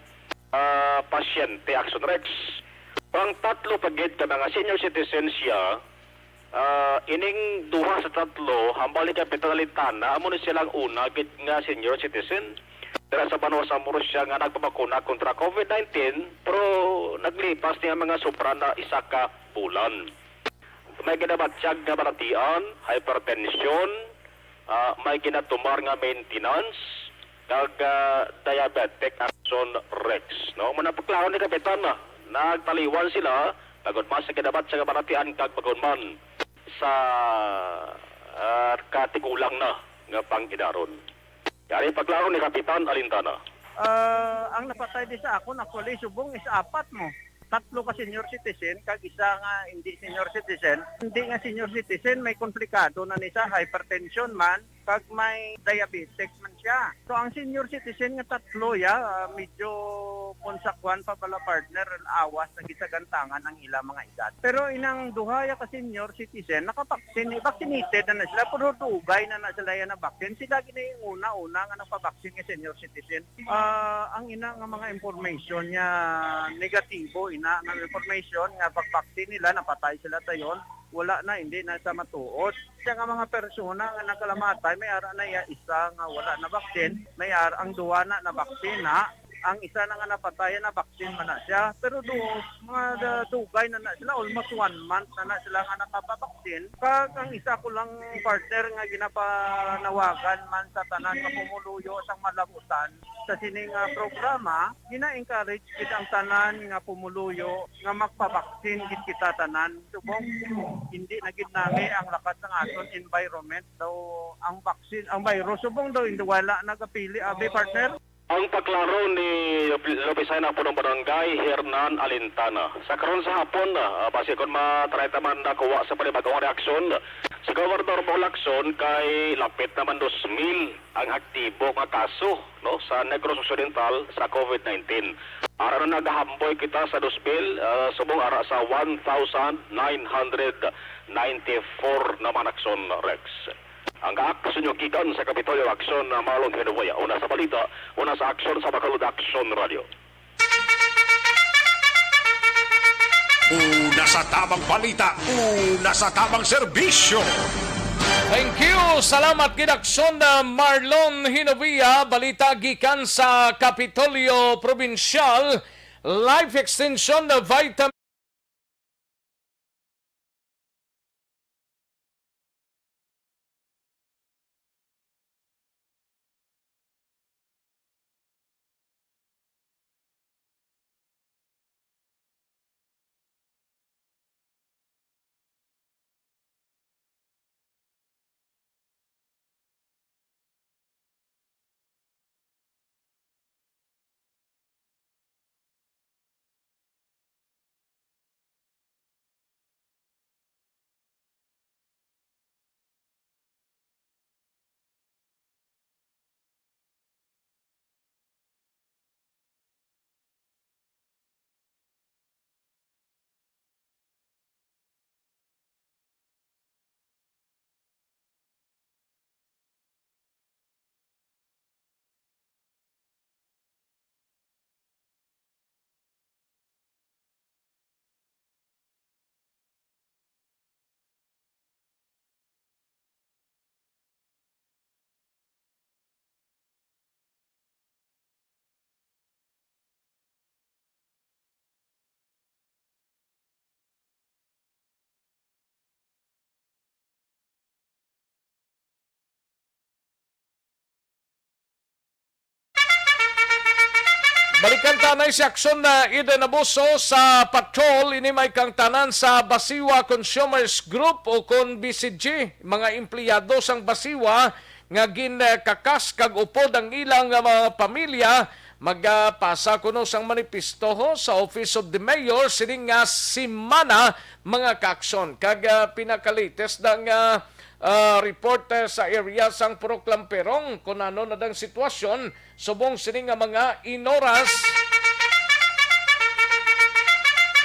ah, pasyente, Action Rex. Ang tatlo pa gid ka mga senior citizens siya, ah, ining duha sa tatlo, hambal ni Kapitan Alintana, amo ni silang una gid nga senior citizen dira sa banwa sa Murcia nga nagpabakuna kontra COVID nineteen, pero naglipas niya mga sobra na isa ka bulan. May ginabatyag nga balatian, hypertension, ah, may ginatumar nga maintenance, kag, ah, diabetic, Action Rex, no? Muna paklaro ni Kapitan, ah, nagtaliwan sila, pagod man sa ginabatyag nga balatian, kag pagod man sa, ah, katigulang na nga pang-idaron. Yari paklaro ni Kapitan Alintana. Ah, ang napatay di sa akon, actually, subong is apat mo. Tatlo ka senior citizen, kag isa nga hindi senior citizen. Hindi nga senior citizen, may komplikado na ni sa hypertension man, kag may diabetes man siya. So, ang senior citizen nga tatlo, ya, ah, medyo kung sa kwan pa bala, partner, awas na gid sa gantangan ang ila mga edad. Pero inang duha ya ka senior citizen, nakapaksin, vaccinated na, na sila, pero dugay na na sila yan na vaccine. Sila gini yung una-una nga nagpabaksin nga senior citizen. Ah, ang ina nga mga information niya, negatibo ina nga information nga pag-vaccine nila, napatay sila tayon, wala na, hindi na sa matuod. Siya nga mga persona nga nagkalamatay, may ara na iya isa nga wala na vaccine, may ara ang duwa na na vaccine na, ang isa na nga napatay na vaccine man na siya. Pero do, mga da-, dugay na na sila, almost one month na na sila nga nakapabaksin. Kag ang isa ko lang partner nga ginapanawagan man sa tanan nga pumuluyo sang malabutan sa sini nga programa, gina-encourage gid ang tanan nga pumuluyo nga magpabaksin gid kita tanan. Subong hindi na gid nami ang lakat sang aton environment daw ang vaccine, ang virus. Subong daw hindi wala nagapili, abi, partner. Ang paklaro ni Lopesay na punong barangay, Hernan Alintana. Sa karon sa hapon, ah, basi kon matarayta man nakuha sa panibagong reaksyon sa Gobernador Bong Lacson, kay lapit naman dos mil ang aktibo nga kaso, no, sa Negros Occidental sa COVID nineteen. Ara na nagahamboy kita sa dos mil, ah, subong ara sa one thousand nine hundred ninety-four naman, Action Rex. Ang aksyon nyo gikan sa Kapitolyo, Action, ah, Marlon Hinuboya. Una sa balita, una sa aksyon sa Bacolod, Action Radio. Una sa tamang balita, una sa tamang serbisyo. Thank you. Salamat gid, Aksyon, ah, Marlon Hinovia. Balita gikan sa Kapitolyo Probinsyal. Life Extension, ah, Vitamin Balikan ta na si aksyon na Eden Abuso sa patrol. Ini may kangtanan sa Basiwa Consumers Group o kon B C G. Mga empleyado sang Basiwa nga ginkakas kag upod ang ilang, ah, mga pamilya, magapasa kuno sang manifesto ho sa Office of the Mayor sining nga semana, mga kaaksyon. Kag, ah, pinaka-latest na nga, ah, report, eh, sa area sang Purok Lamperong, kun ano na dang sitwasyon subong sini nga mga inoras.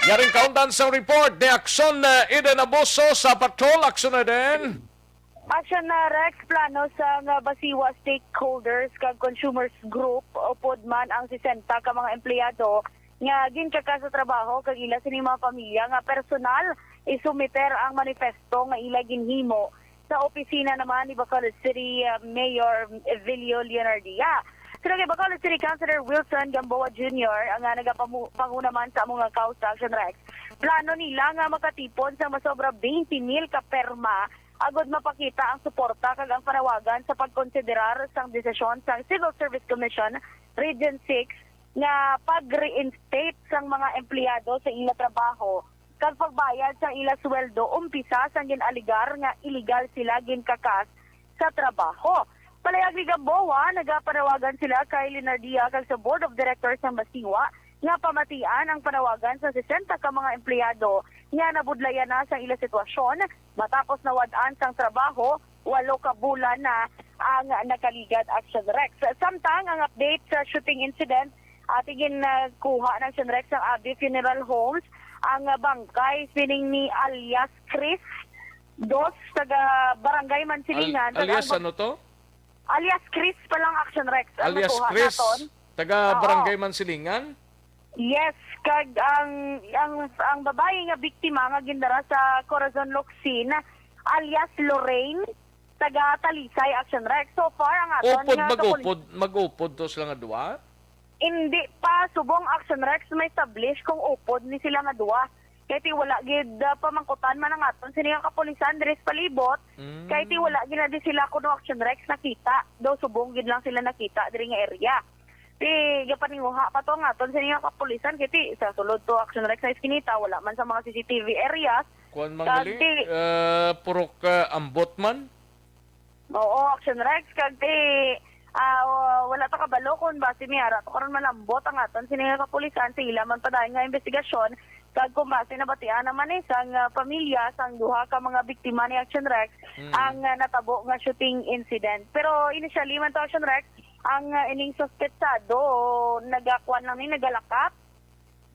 Yaring kaundan sang report, the action, uh, Eden Abuso sa patrol. Action, Eden. Action na, Rex. Plano sang, uh, Basiwa stakeholders kag consumers group, upod man ang sesenta ka mga empleyado nga ginkaka sa trabaho kag ila sini mga pamilya nga personal isumiter ang manifesto nga ila ginhimo sa opisina naman ni Bacolod City, uh, Mayor Evelio Leonardia. Pero kay Bacolod City Councilor Wilson Gamboa Junior ang, ah, nagapamu-, panguna man sa among nga kausa, Action Rex, plano nila nga makatipon sa masobra twenty mil ka perma agod mapakita ang suporta kag ang panawagan sa pagkonsiderar sang desisyon sang Civil Service Commission Region six nga pag-reinstate sang mga empleyado sa ila trabaho kag pagbayad sang ila sweldo umpisa sang gin-alegar nga iligal sila ginkakas sa trabaho. Palayag ni Gamboa, nagapanawagan sila kay Leonardia kag sa Board of Directors sang Basiwa nga pamatian ang panawagan sa sesenta ka mga empleyado nga nabudlayan na sang ila sitwasyon matapos nawad-an sang trabaho walo ka bulan na ang nakaligad, Action Rex. Samtang ang update sa shooting incident, ati gin, ah, kuha ng Action Rex ang Abi Funeral Homes ang, ah, bangkay sining ni alias Chris Dos, taga Barangay Mansilingan. Al-, alias ang ano to? Alias Chris pa lang, Action Rex, ang alias nakuha Chris, naton. Taga Oo. Barangay Mansilingan? Yes, kag ang, ang, ang babayi nga biktima nga gindara sa Corazon Locsin, alias Lorraine, taga Talisay, Action Rex. So far, ang aton Upod, nga kapul- mag-upod, mag-upod to sila nga duwa? Hindi pa, subong, Action Rex, ma-establish kung upod ni sila nga duwa. Kay ti wala gid, ah, pamangkutan man ang aton sini nga kapulisan diri sa palibot. Mm. Kay ti wala gid na di sila kuno, Action Rex, nakita. Daw subong gid lang sila nakita diri nga area. Ti gapaninguha pa to ang aton sini nga kapulisan, kay ti sa sulod to, Action Rex, sa Eskinita, wala man sa mga C C T V areas. Kuwan man Kag gali, ti ah, purok, ah, ambot man. Oo, Action Rex, kag ti, ah, wala ta kabalo kung basi may ara to karon malambot ang aton sini nga kapulisan sa ila man padayon nga investigasyon, kag kung basi nabatian naman ni sang, ah, pamilya sang duha ka mga biktima ni Action Rex Mm. ang, ah, natabo nga shooting incident. Pero initially man to, Action Rex, ang, ah, ining suspetsado nagakuan lang ni, nagalakap.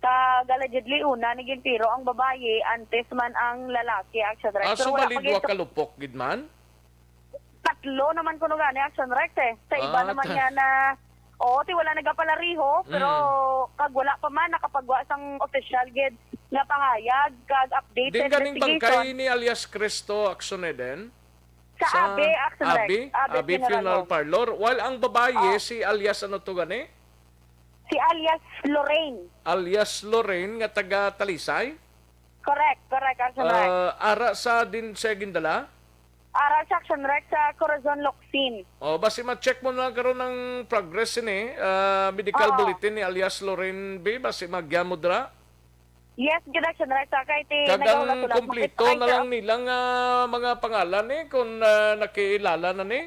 Kag allegedly, una ni gintiro ang babayi, antes man ang lalaki, Action Rex. Ah, Pero so wala bali pa gid duha ka lupok gid man? Tatlo naman kuno gani, Action Rex, eh. Sa iba Ah, naman ta- nga na, oo, ti wala nagapalariho, pero Mm. kag wala pa man nakapagwa sang opisyal gid nga pahayag kag update Din sa ganing investigation. Bangkay ni alias Cristo, Action Eden? Sa Sa Abi, Action Rex. Abi? Abi Abi Funeral Funeral Home. Parlor. While ang babayi, Oh. si alias ano to gani? Si alias Lorraine. Alias Lorraine nga taga Talisay? Correct, correct, Action Rex. Ah, ara sa din siya gindala? Ara sa Action Rex sa Corazon Locsin. Oh, basi ma-check mo na lang karon ang progress ni, ah, medical Oo. bulletin ni alias Lorraine B, basi magyan mo dira. Yes, gid, Action Rex, ah, kay ti Kag nagawlat ang lang, kompleto makita na lang siya. Nilang, ah, mga pangalan ni, kung, ah, nakilala na ni.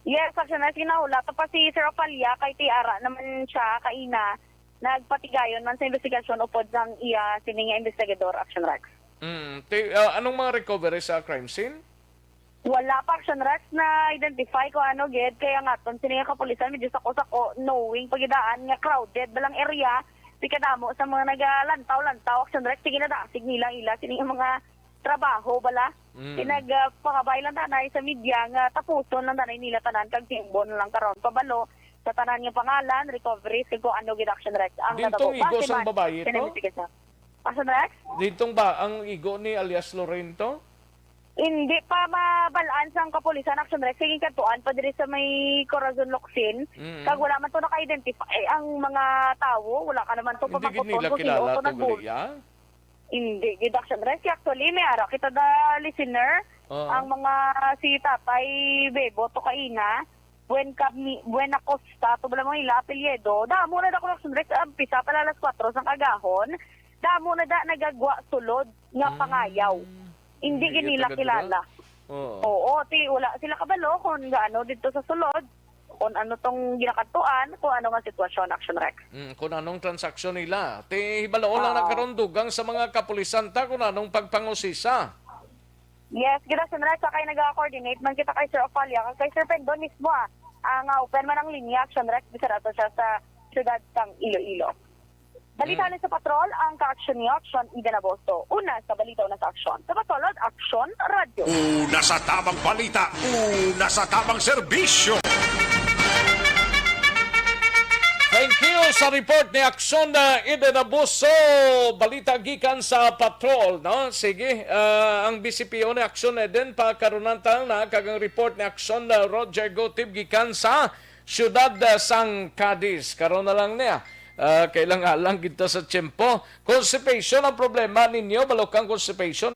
Yes, Action Rex, ginahulat pa si Sir Opalia kay ti ara naman siya kaina nagpatigayon man sa investigasyon upod sang iya sini nga investigador, Action Rex. Mm, ti-, ah, anong mga recovery sa crime scene? Wala pa, Action Rex, na-identify kung ano gid kay ang aton sini nga kapulisan medyo sako-sako, knowing pagidaan nga crowded balang area, ti kadamo sa mga nagalantaw-lantaw, Action Rex, sige na dasig nila ila sini nga mga trabaho bala. Mm. Pinagpakabay lang tanay sa media nga tapuson lang tanay nila tanan kag timbon lang karon pabalo sa tanan nga pangalan, recoveries, kag kung ano gid, Action Rex, ang Dito natabo. Igo Base sang man babayi sa to? Investigasyon. Action Rex? Dito ba ang igo ni alias Lorraine to? Hindi pa mabalaan sang kapulisan, Action Rex. Sige, kadtuan pa diri sa may Corazon Locsin. Mm. Kag wala man to naka-identify ang mga tawo. Wala ka naman to Hindi gid pamakuton nila kung sino kilala to to nagbul- gali, ah? Hindi gid, Action Rex. Actually, may ara kita da listener, Oo. ang mga si Tatay Bebo to kaina, Buen Cami-, Buena Costa, to bala mo ila apelyido. Damo na da, Action Rex, ang pisa pala alas kuwatro sang agahon. Damo na da nagagwa sulod nga pangayaw. Hindi gid nila kilala. Oo. Oo, ti wala sila kabalo kung gaano dito sa sulod, kung ano tong ginakadtuan, kung ano nga sitwasyon, Action Rex. Mm, kung anong transaksyon nila. Ti hibalo lang na karon dugang sa mga kapulisan ta kung anong pagpangusisa. Yes, good afternoon, Rex. Kay naga-coordinate man kita kay Sir Ophalia, kag kay Sir Pendo mismo, ah. Ang, ah, open man ang linya, Action Rex, bisara to siya sa siyudad sang Iloilo. Balita ni sa patrol, ang ka-action ni Action, Eden Abuso. Una sa balita, una sa aksyon. Sa Bacolod, Action Radio. Una sa tamang balita, una sa tamang serbisyo. Thank you sa report ni Action, uh, Eden Abuso. Balita gikan sa patrol, no? Sige, uh, ang B C P O ni Action Eden, pakarunan ta na kag ang report ni Action, uh, Roger Gotib gikan sa siyudad, uh, sang Cadiz. Karon na lang niya. Uh, kailangan lang kita sa tiyempo. Constipation ang problema ninyo, balukang constipation.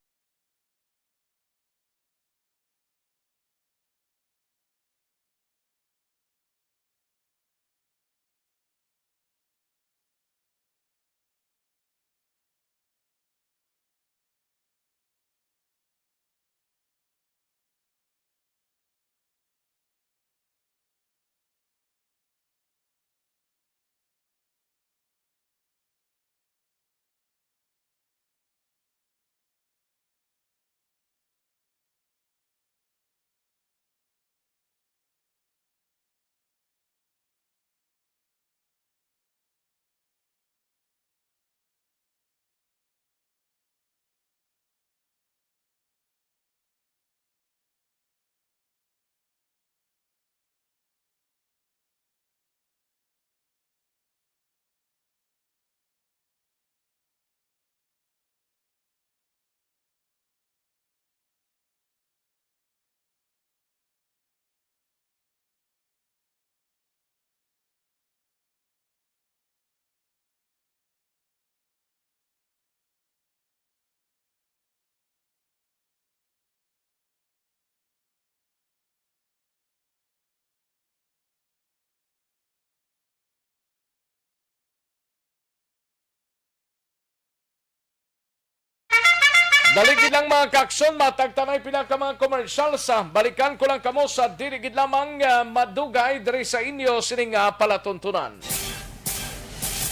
Dali gid lang, mga kaaksyon, matagtanay pila ka mga komersyal sa balikan ko lang kamo sa dili gid lamang, ah, madugay diri sa inyo sining, ah, palatuntunan.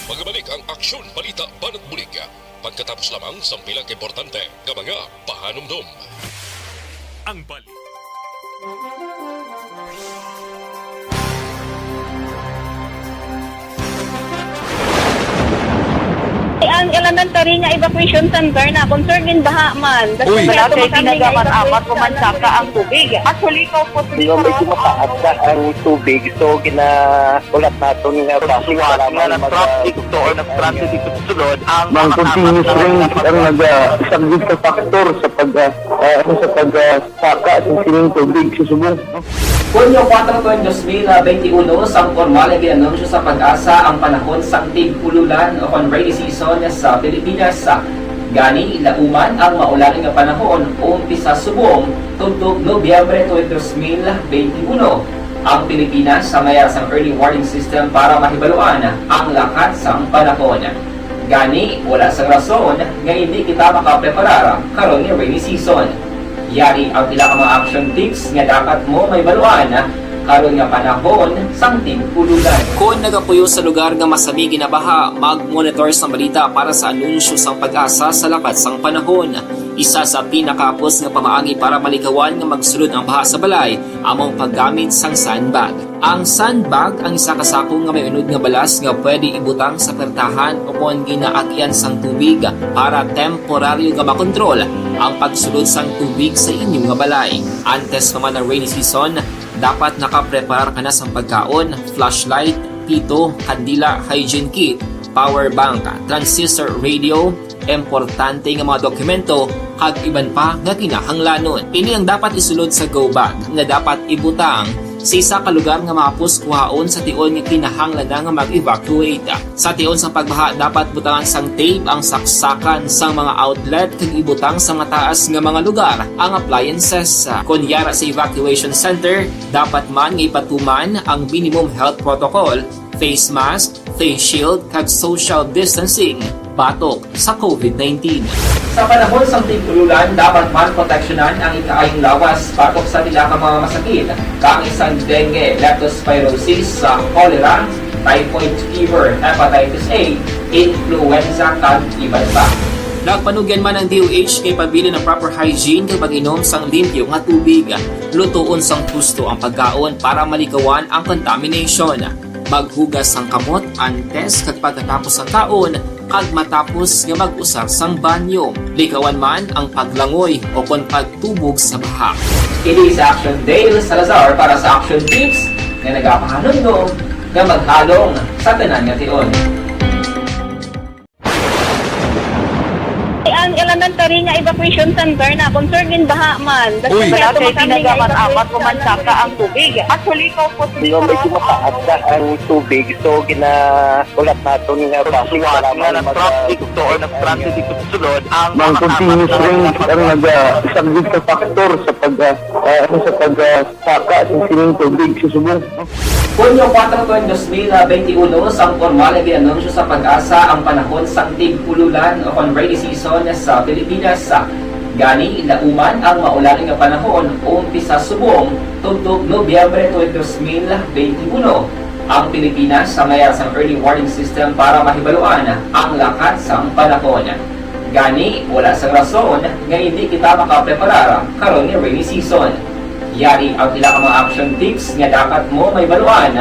Magabalik ang Aksyon Balita Banat Bulig pagkatapos lamang sang pila ka importante nga mga pahanumdom. Ang bal- Ang elementary nga evacuation center na concerned in baha man. Uy. Wala kay tinaga man amat ko man saka ang tubig. Actually, ko po. Medyo mataas na ang tubig, so ginahulat naton nga traffic nga nag-traffic to or nag-transit dito sa sulod ang mga continuous rain ang nag-, ah, isang big factor sa pag, ah, ah, ano, sa pag, ah, saka sa sining tubig sa subong. Hunyo kuwatro tuig dos mil benti uno, sang pormal nga gin-anunsyo sa PAGASA ang panahon sang tig-ululan o kon rainy season sa Pilipinas. Gani, lauman ang maulan nga panahon, umpisa subong tubtob Nobyembre tuig dos mil benti uno. Ang Pilipinas sa mayar sang early warning system para mahibaluan ang lakat sang panahon. Gani, wala sang rason nga indi kita makapreparar karon nga rainy season. Yari ang pila ka mga action tips nga dapat mo mahibaluan karon nga panahon sang tig-ululan. Kon nagapuyo sa lugar nga masami ginabaha, mag-monitor sang balita para sa anunsyo sang PAGASA sa lakat sang panahon. Isa sa pinakahapos nga pamaagi para malikawan nga magsulod ang baha sa balay amo ang paggamit sang sandbag. Ang sandbag ang isa ka sako nga may unod nga balas nga pwede ibutang sa pertahan o kon ginaagian sang tubig para temporaryo nga makontrol ang pagsulod sang tubig sa inyo nga balay. Antes pa man ang rainy season, dapat nakapreparar ka na sang pagkaon, flashlight, pito, kandila, hygiene kit, power bank, transistor radio, importante nga mga dokumento, kag iban pa nga kinahanglanon. Ini ang dapat isulod sa go bag nga dapat ibutang sa isa ka lugar nga mahapos kuhaon sa tion nga kinahanglan na nga mag-evacuate. Sa tion sang pagbaha, dapat butangan sang tape ang saksakan sang mga outlet kag ibutang sa mataas nga mga lugar ang appliances. Kon yara sa evacuation center, dapat man nga ipatuman ang minimum health protocol, face mask, face shield, kag social distancing batok sa COVID nineteen. Sa panahon sang tig-ululan, dapat man proteksyonan ang ikaayong lawas batok sa pila ka mga masakit, kaangay sang dengue, leptospirosis, sa cholera, typhoid fever, hepatitis A, influenza, kag iban pa. Nagpanugyan man ang D O H nga ipabilin ang proper hygiene kag pag-inom sang limpyo nga tubig. Lutoon sang husto ang pagkaon para malikawan ang contamination. Maghugas sang kamot antes kag pagkatapos sang kaon, kag matapos nga mag-usar sang banyo. Likawan man ang paglangoy o kon pagtubog sa baha. Kini si Action Dale Salazar para sa Action Tips nga nagapahanumdom nga maghalong sa tanan nga tion. Ang elementary nga evacuation center na concern gin baha man. Uy. Wala kay tinaga man amat ko man saka ang tubig. Actually, ko po. Di ba, medyo mataas na ang tubig, so ginaulat naton nga traffic para nga mag- nag-traffic to or nag-transit dito sa sulod ang mga continuous rain ang nag-, ah, isang big factor sa pag, ah, ah, ano, sa pag, ah, saka sa sining tubig sa subong. Hunyo kuwatro, tuig dos mil benti uno, sang pormal nga gin-anunsyo sa PAGASA ang panahon sang tig-ululan o kon rainy season sa Pilipinas. Gani, lauman ang maulan nga panahon umpisa subong tubtob Nobyembre tuig dos mil benti uno. Ang Pilipinas may ara sang early warning system para mahibaluan ang lakat sang panahon. Gani, wala sang rason nga indi kita makapreparar karon nga rainy season. Yari ang pila ka mga action tips nga dapat mo mahibaluan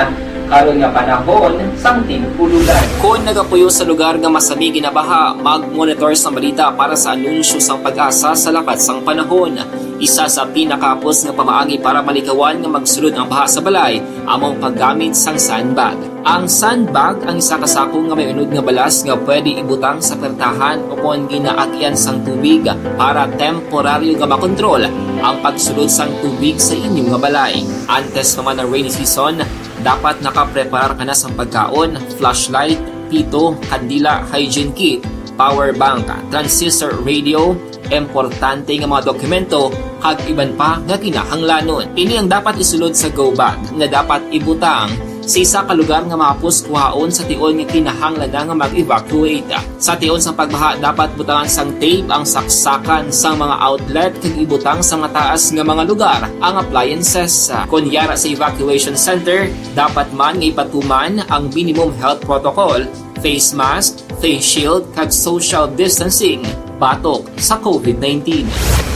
karon nga panahon sang tig-ululan. Kon nagapuyo sa lugar nga masami ginabaha, mag-monitor sang balita para sa anunsyo sang PAGASA sa lakat sang panahon. Isa sa pinakahapos nga pamaagi para malikawan nga magsulod ang baha sa balay amo ang paggamit sang sandbag. Ang sandbag ang isa ka sako nga may unod nga balas nga pwede ibutang sa pertahan o kon ginaagyan sang tubig para temporaryo nga makontrol ang pagsulod sang tubig sa inyo nga balay. Antes pa man ang rainy season, dapat nakapreparar ka na sang pagkaon, flashlight, pito, kandila, hygiene kit, power bank, transistor radio, importante nga mga dokumento, kag iban pa nga kinahanglanon. Ini ang dapat isulod sa go bag nga dapat ibutang sa isa ka lugar nga mahapos kuhaon sa tion nga kinahanglan na nga mag-evacuate. Sa tion sang pagbaha, dapat butangan sang tape ang saksakan sang mga outlet kag ibutang sa mataas nga mga lugar ang appliances. Kon yara sa evacuation center, dapat man nga ipatuman ang minimum health protocol, face mask, face shield, kag social distancing batok sa COVID nineteen.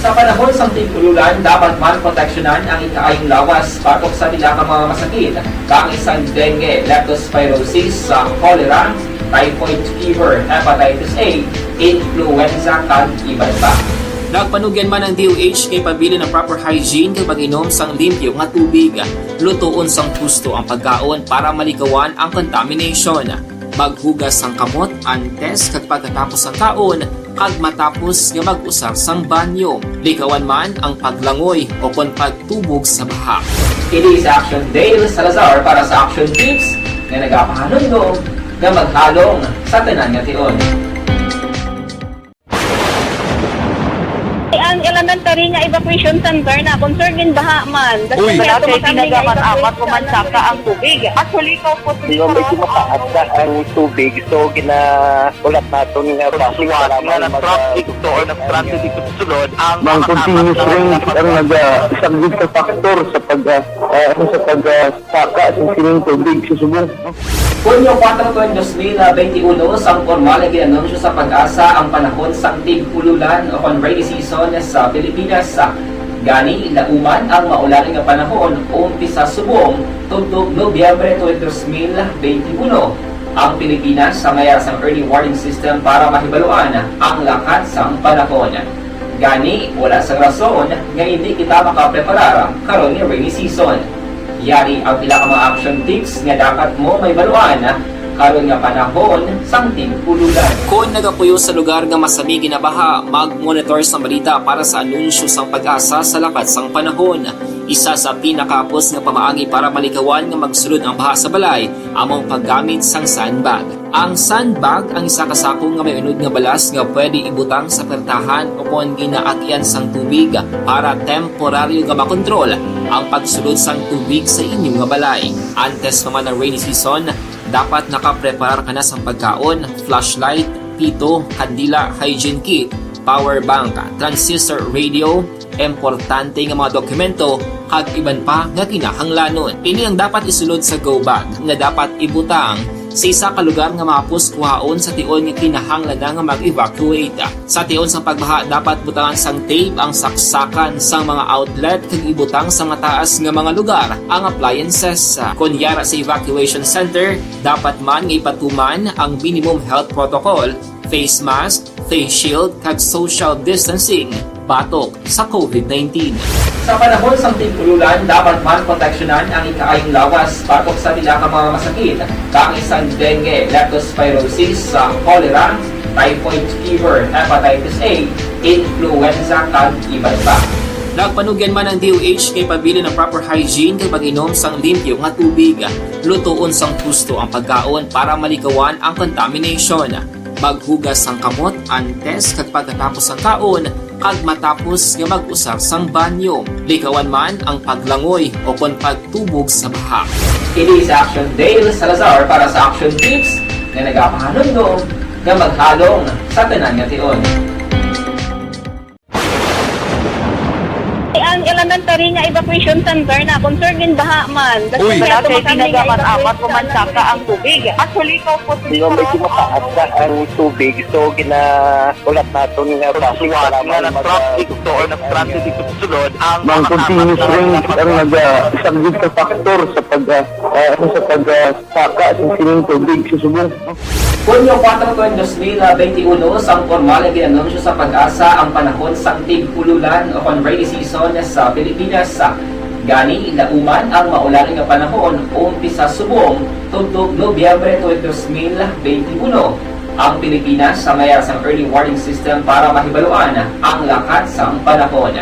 Sa panahon sang tig-ululan, dapat man proteksyonan ang ikaayong lawas batok sa pila ka mga masakit, kaangay sang dengue, leptospirosis, sa cholera, typhoid fever, hepatitis A, influenza, kag iban pa. Nagpanugyan man ang D O H nga ipabilin ang proper hygiene kag pag-inom sang limpyo nga tubig. Lutoon sang husto ang pagkaon para malikawan ang contamination. Maghugas sang kamot antes kag pagkatapos sang kaon, kag matapos nga mag-usar sang banyo. Likawan man ang paglangoy o kon pagtubog sa baha. Kini si Action Dale Salazar para sa Action Tips nga nagapahanumdom nga maghalong sa tanan nga tion. Ang elementary nga evacuation center na concern gin baha man. Uy. Wala kay tinaga man amat ko man saka ang tubig. Actually, ko po. Di ba, medyo mataas na ang tubig, so ginaulat naton nga traffic para nga mag- nag-traffic to or nag-transit dito sa sulod ang mga continuous rain ang nag-, ah, isang big factor sa pag, ah, ah, ano, sa pag, ah, saka sa sining tubig sa subong. Hunyo kuwatro, tuig dos mil benti uno, sang pormal nga gin-anunsyo sa PAGASA ang panahon sang tig-ululan o kon rainy season sa Pilipinas. Gani, lauman ang maulan nga panahon umpisa subong tubtob Nobyembre tuig dos mil benti uno. Ang Pilipinas may ara sang early warning system para mahibaluan ang lakat sang panahon. Gani, wala sang rason nga indi kita makapreparar karon nga rainy season. Yari ang pila ka mga action tips nga dapat mo mahibaluan karon nga panahon sang tig-ululan. Kon nagapuyo sa lugar nga masami ginabaha, mag-monitor sang balita para sa anunsyo sang PAGASA sa lakat sang panahon. Isa sa pinakahapos nga pamaagi para malikawan nga magsulod ang baha sa balay amo ang paggamit sang sandbag. Ang sandbag ang isa ka sako nga may unod nga balas nga pwede ibutang sa pertahan o kon ginaagyan sang tubig para temporaryo nga makontrol ang pagsulod sang tubig sa inyo nga balay. Antes pa man ang rainy season, dapat nakapreparar ka na sang pagkaon, flashlight, pito, kandila, hygiene kit, power bank, transistor radio, importante nga mga dokumento, kag iban pa nga kinahanglanon. Ini ang dapat isulod sa go bag nga dapat ibutang sa isa ka lugar nga mahapos kuhaon sa tion nga kinahanglan na nga mag-evacuate. Sa tion sang pagbaha, dapat butangan sang tape ang saksakan sang mga outlet kag ibutang sa mataas nga mga lugar ang appliances. Kon yara sa evacuation center, dapat man nga ipatuman ang minimum health protocol, face mask, face shield, kag social distancing batok sa COVID nineteen. Sa panahon sang tig-ululan, dapat man proteksyonan ang ikaayong lawas batok sa pila ka mga masakit, kaangay sang dengue, leptospirosis, sa cholera, typhoid fever, hepatitis A, influenza, kag iban pa. Nagpanugyan man ang D O H nga ipabilin ang proper hygiene kag pag-inom sang limpyo nga tubig. Lutoon sang husto ang pagkaon para malikawan ang contamination. Maghugas sang kamot antes kag pagkatapos sang kaon, kag matapos nga mag-usar sang banyo. Likawan man ang paglangoy o kon pagtubog sa baha. Ini si Action Dale Salazar para sa Action Tips nga nagapahanumdom nga maghalong sa tanan nga tion. Ang elementary nga evacuation center na concern din baha man. Uy. Wala kay tinaga man apat o man saka ang tubig. Actually, ikaw po, di ba, medyo mataas na ang tubig, so ginaulat naton nga traffic nga na-traffic to or na-stranded dito sa sulod ang mga continuous rain ang naga-, isa gid ka factor sa pag, ah, ah, ano, sa pag, ah, saka sa sining tubig sa subong. Hunyo kuwatro, dos mil benti uno, sang pormal nga gin-anunsyo sa PAGASA ang panahon sang tig-ululan o kon rainy season sa Pilipinas. Gani, lauman ang maulan nga panahon umpisa subong tubtob Nobyembre tuig dos mil benti uno. Ang Pilipinas may ara sang early warning system para mahibaluan ang lakat sang panahon.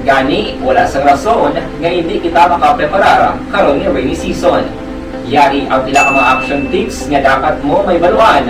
Gani, wala sang rason nga hindi kita makapreparar karon nga rainy season. Yari ang pila ka mga action tips nga dapat mo mahibaluan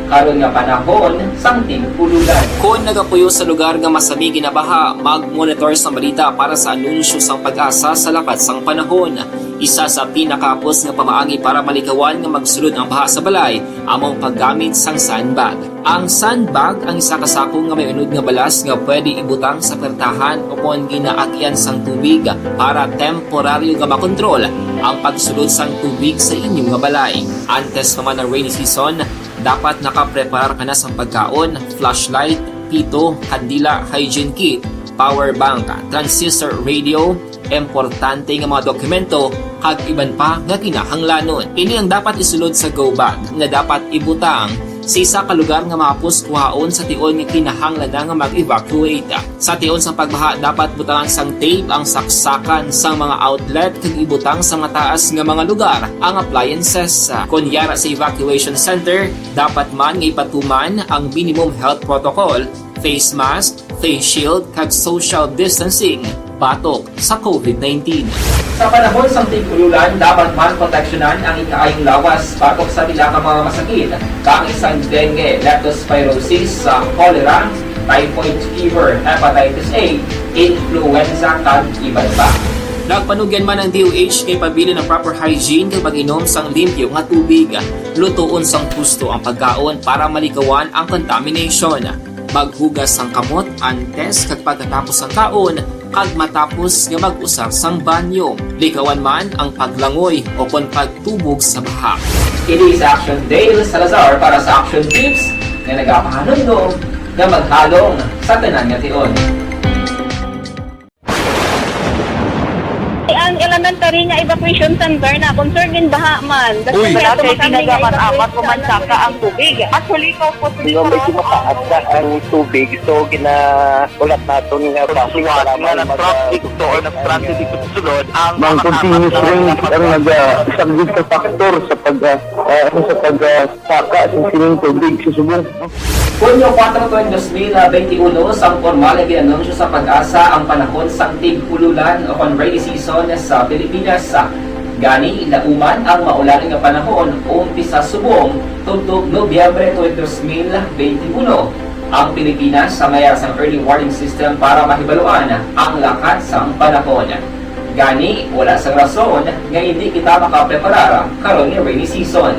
karon nga panahon sang tig-ululan. Kon nagapuyo sa lugar nga masami ginabaha, mag-monitor sang balita para sa anunsyo sang PAGASA sa lakat sang panahon. Isa sa pinakahapos nga pamaagi para malikawan nga magsulod ang baha sa balay amo ang paggamit sang sandbag. Ang sandbag ang isa ka sako nga may unod nga balas nga pwede ibutang sa pertahan o kon ginaagyan sang tubig para temporaryo nga makontrol ang pagsulod sang tubig sa inyo nga balay. Antes pa man ang rainy season, dapat nakapreparar ka na sang pagkaon, flashlight, pito, kandila, hygiene kit, power bank, transistor radio, importante nga mga dokumento, kag iban pa nga kinahanglanon. Ini ang dapat isulod sa go bag nga dapat ibutang sa isa ka lugar nga mahapos kuhaon sa tion nga kinahanglan na nga mag-evacuate. Sa tion sang pagbaha, dapat butangan sang tape ang saksakan sang mga outlet kag ibutang sa mataas nga mga lugar ang appliances. Kon yara sa evacuation center, dapat man nga ipatuman ang minimum health protocol, face mask, face shield, kag social distancing batok sa COVID nineteen. Sa panahon sang tig-ululan, dapat man proteksyonan ang ikaayong lawas batok sa pila ka mga masakit, kaangay sang dengue, leptospirosis, sa cholera, typhoid fever, hepatitis A, influenza, kag iban pa. Nagpanugyan man ang D O H nga ipabilin ang proper hygiene kag pag-inom sang limpyo nga tubig. Lutoon sang husto ang pagkaon para malikawan ang contamination. Maghugas sang kamot antes kag pagkatapos sang kaon, kag matapos nga mag-usar sang banyo. Likawan man ang paglangoy o kon pagtubog sa baha. Kini sa Action Dale Salazar para sa Action Tips nga nagapahanumdom nga maghalong sa tanan nga tion. Ang Langan tari nga evacuation center na, concern din baha man. Uy. Wala kay ginagaman amat ko man saka ang tubig. Actually, ikaw po, medyo mataas na ang tubig. So, gina-, ulat naton nga traffic para nga mag-, nag-traffic to or nag-traffic dito sa sulod, ang mga continuous rain ang nag-, ah, isang big factor sa pag, ah, ah, ano, sa pag, ah, saka sa sining tubig sa subong. Hunyo kuwatro, tuig dos mil benti uno, sang pormal nga gin-anunsyo sa PAGASA ang panahon sang tig-ululan o kon rainy season sa Pilipinas. Gani, lauman ang maulan nga panahon umpisa subong tubtob Nobyembre tuig dos mil benti uno. Ang Pilipinas sa may sang early warning system para mahibaluan ang lakat sang panahon. Gani, wala sang rason nga hindi kita makapreparar karon nga rainy season.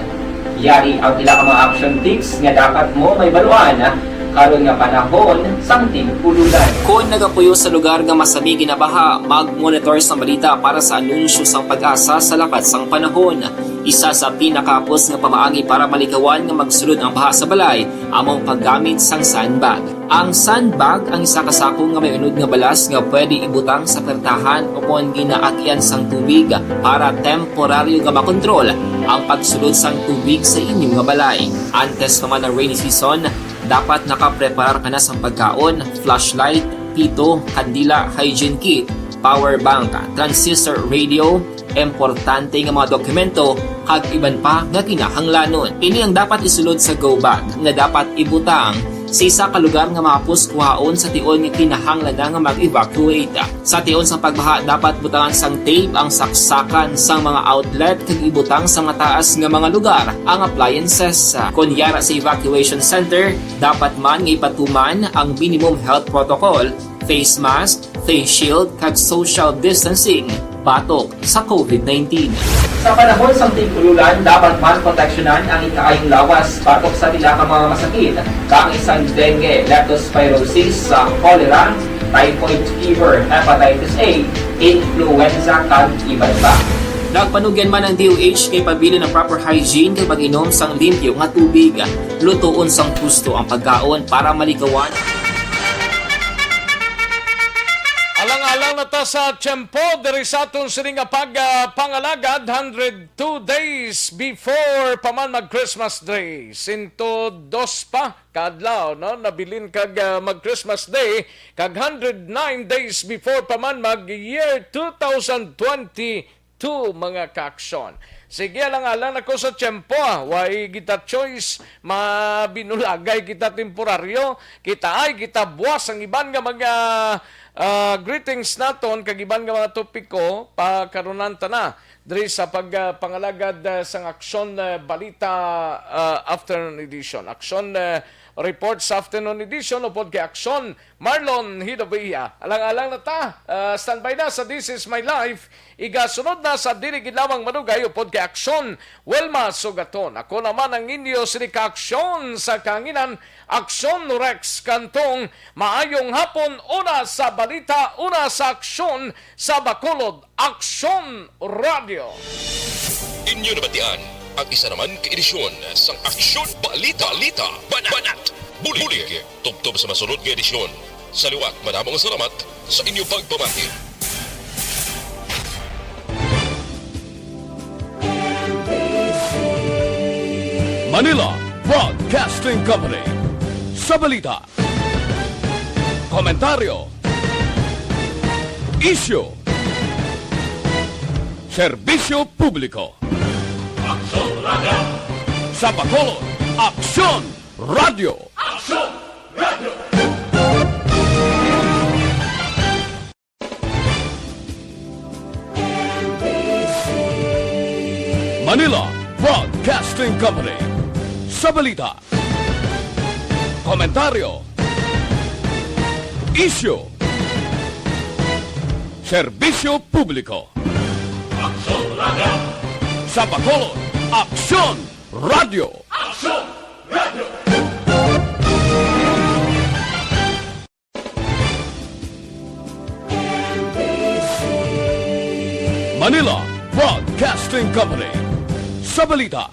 Yari ang pila ka mga action tips nga dapat mo mahibaluan karon nga panahon sang tig-ululan. Kon nagapuyo sa lugar nga masami ginabaha, mag-monitor sang balita para sa anunsyo sang PAGASA sa lakat sang panahon. Isa sa pinakahapos nga pamaagi para malikawan nga magsulod ang baha sa balay amo ang paggamit sang sandbag. Ang sandbag ang isa ka sako nga may unod nga balas nga pwede ibutang sa pertahan o kon ginaagian sang tubig para temporaryo nga makontrol ang pagsulod sang tubig sa inyo nga balay. Antes pa man ang rainy season, dapat nakapreparar ka na sang pagkaon, flashlight, pito, kandila, hygiene kit, power bank, transistor radio, importante nga mga dokumento, kag iban pa nga kinahanglanon. Ini ang dapat isulod sa go bag nga dapat ibutang sa isa ka lugar nga mahapos kuhaon sa tion nga kinahanglan na nga mag-evacuate. Sa tion sang pagbaha, dapat butangan sang tape ang saksakan sang mga outlet kag ibutang sa mataas nga mga lugar ang appliances. Kon yara sa evacuation center, dapat man nga ipatuman ang minimum health protocol, face mask, face shield, kag social distancing batok sa covid nineteen. Sa panahon sang tig-ululan, dapat man proteksyonan ang ikaayong lawas batok sa pila ka mga masakit, kaangay sang dengue, leptospirosis, sa cholera, typhoid fever, hepatitis A, influenza, kag iban pa. Nagpanugyan man ang D O H nga ipabilin ang proper hygiene kag mag-inom sang limpyo nga tubig. Lutoon sang husto ang pagkaon para malikawan. Alang-alang na ta sa tiyempo diri sa aton sini nga pag, ah, pangalagad, hundred two days before pa man mag Christmas Day. Sento dos pa ka adlaw, no? Nabilin kag, ah, mag Christmas Day, kag hundred nine days before pa man mag year two thousand twenty-two, mga kaaksyon. Sige, alang-alang na ko sa tiyempo, ah. Way kita choice, mabinulagay kita temporaryo, kita ay kita buwas ang iban nga mga, ah, greetings naton kag iban nga mga topiko pa karunan ta na diri sa pag, ah, pangalagad, ah, sang Aksyon, ah, Balita, ah, Afternoon Edition. Aksyon, ah, Report sa Afternoon Edition upod kay Aksyon Marlon Hidobia. Alang-alang na ta, ah, standby na sa This Is My Life. Igasunod na sa Dili Gid Lamang Madugay upod kay Aksyon Wilma Sugaton. Ako naman ang inyo sini ka aksyon sa kahanginan, Aksyon Rex Cantong. Maayong hapon, una sa balita, una sa aksyon sa Bacolod, Aksyon Radio. Inyo nabatian ang isa naman ka edisyon sang Aksyon Balita, Balita, Banat, Banat, Bulig. Tubtob sa masunod nga edisyon. Sa liwat, madamo nga salamat sa inyo pagpamati. Manila Broadcasting Company. Sa balita, komentaryo, isyu, serbisyo publiko. Aksyon Radio. Sa Bacolod, Aksyon Radio. Aksyon Radio. Manila Broadcasting Company. Sa balita, komentaryo, isyu, serbisyo publiko. Aksyon Radio. Sa Bacolod, Aksyon Radio. Aksyon Radio. Manila Broadcasting Company. Sa balita,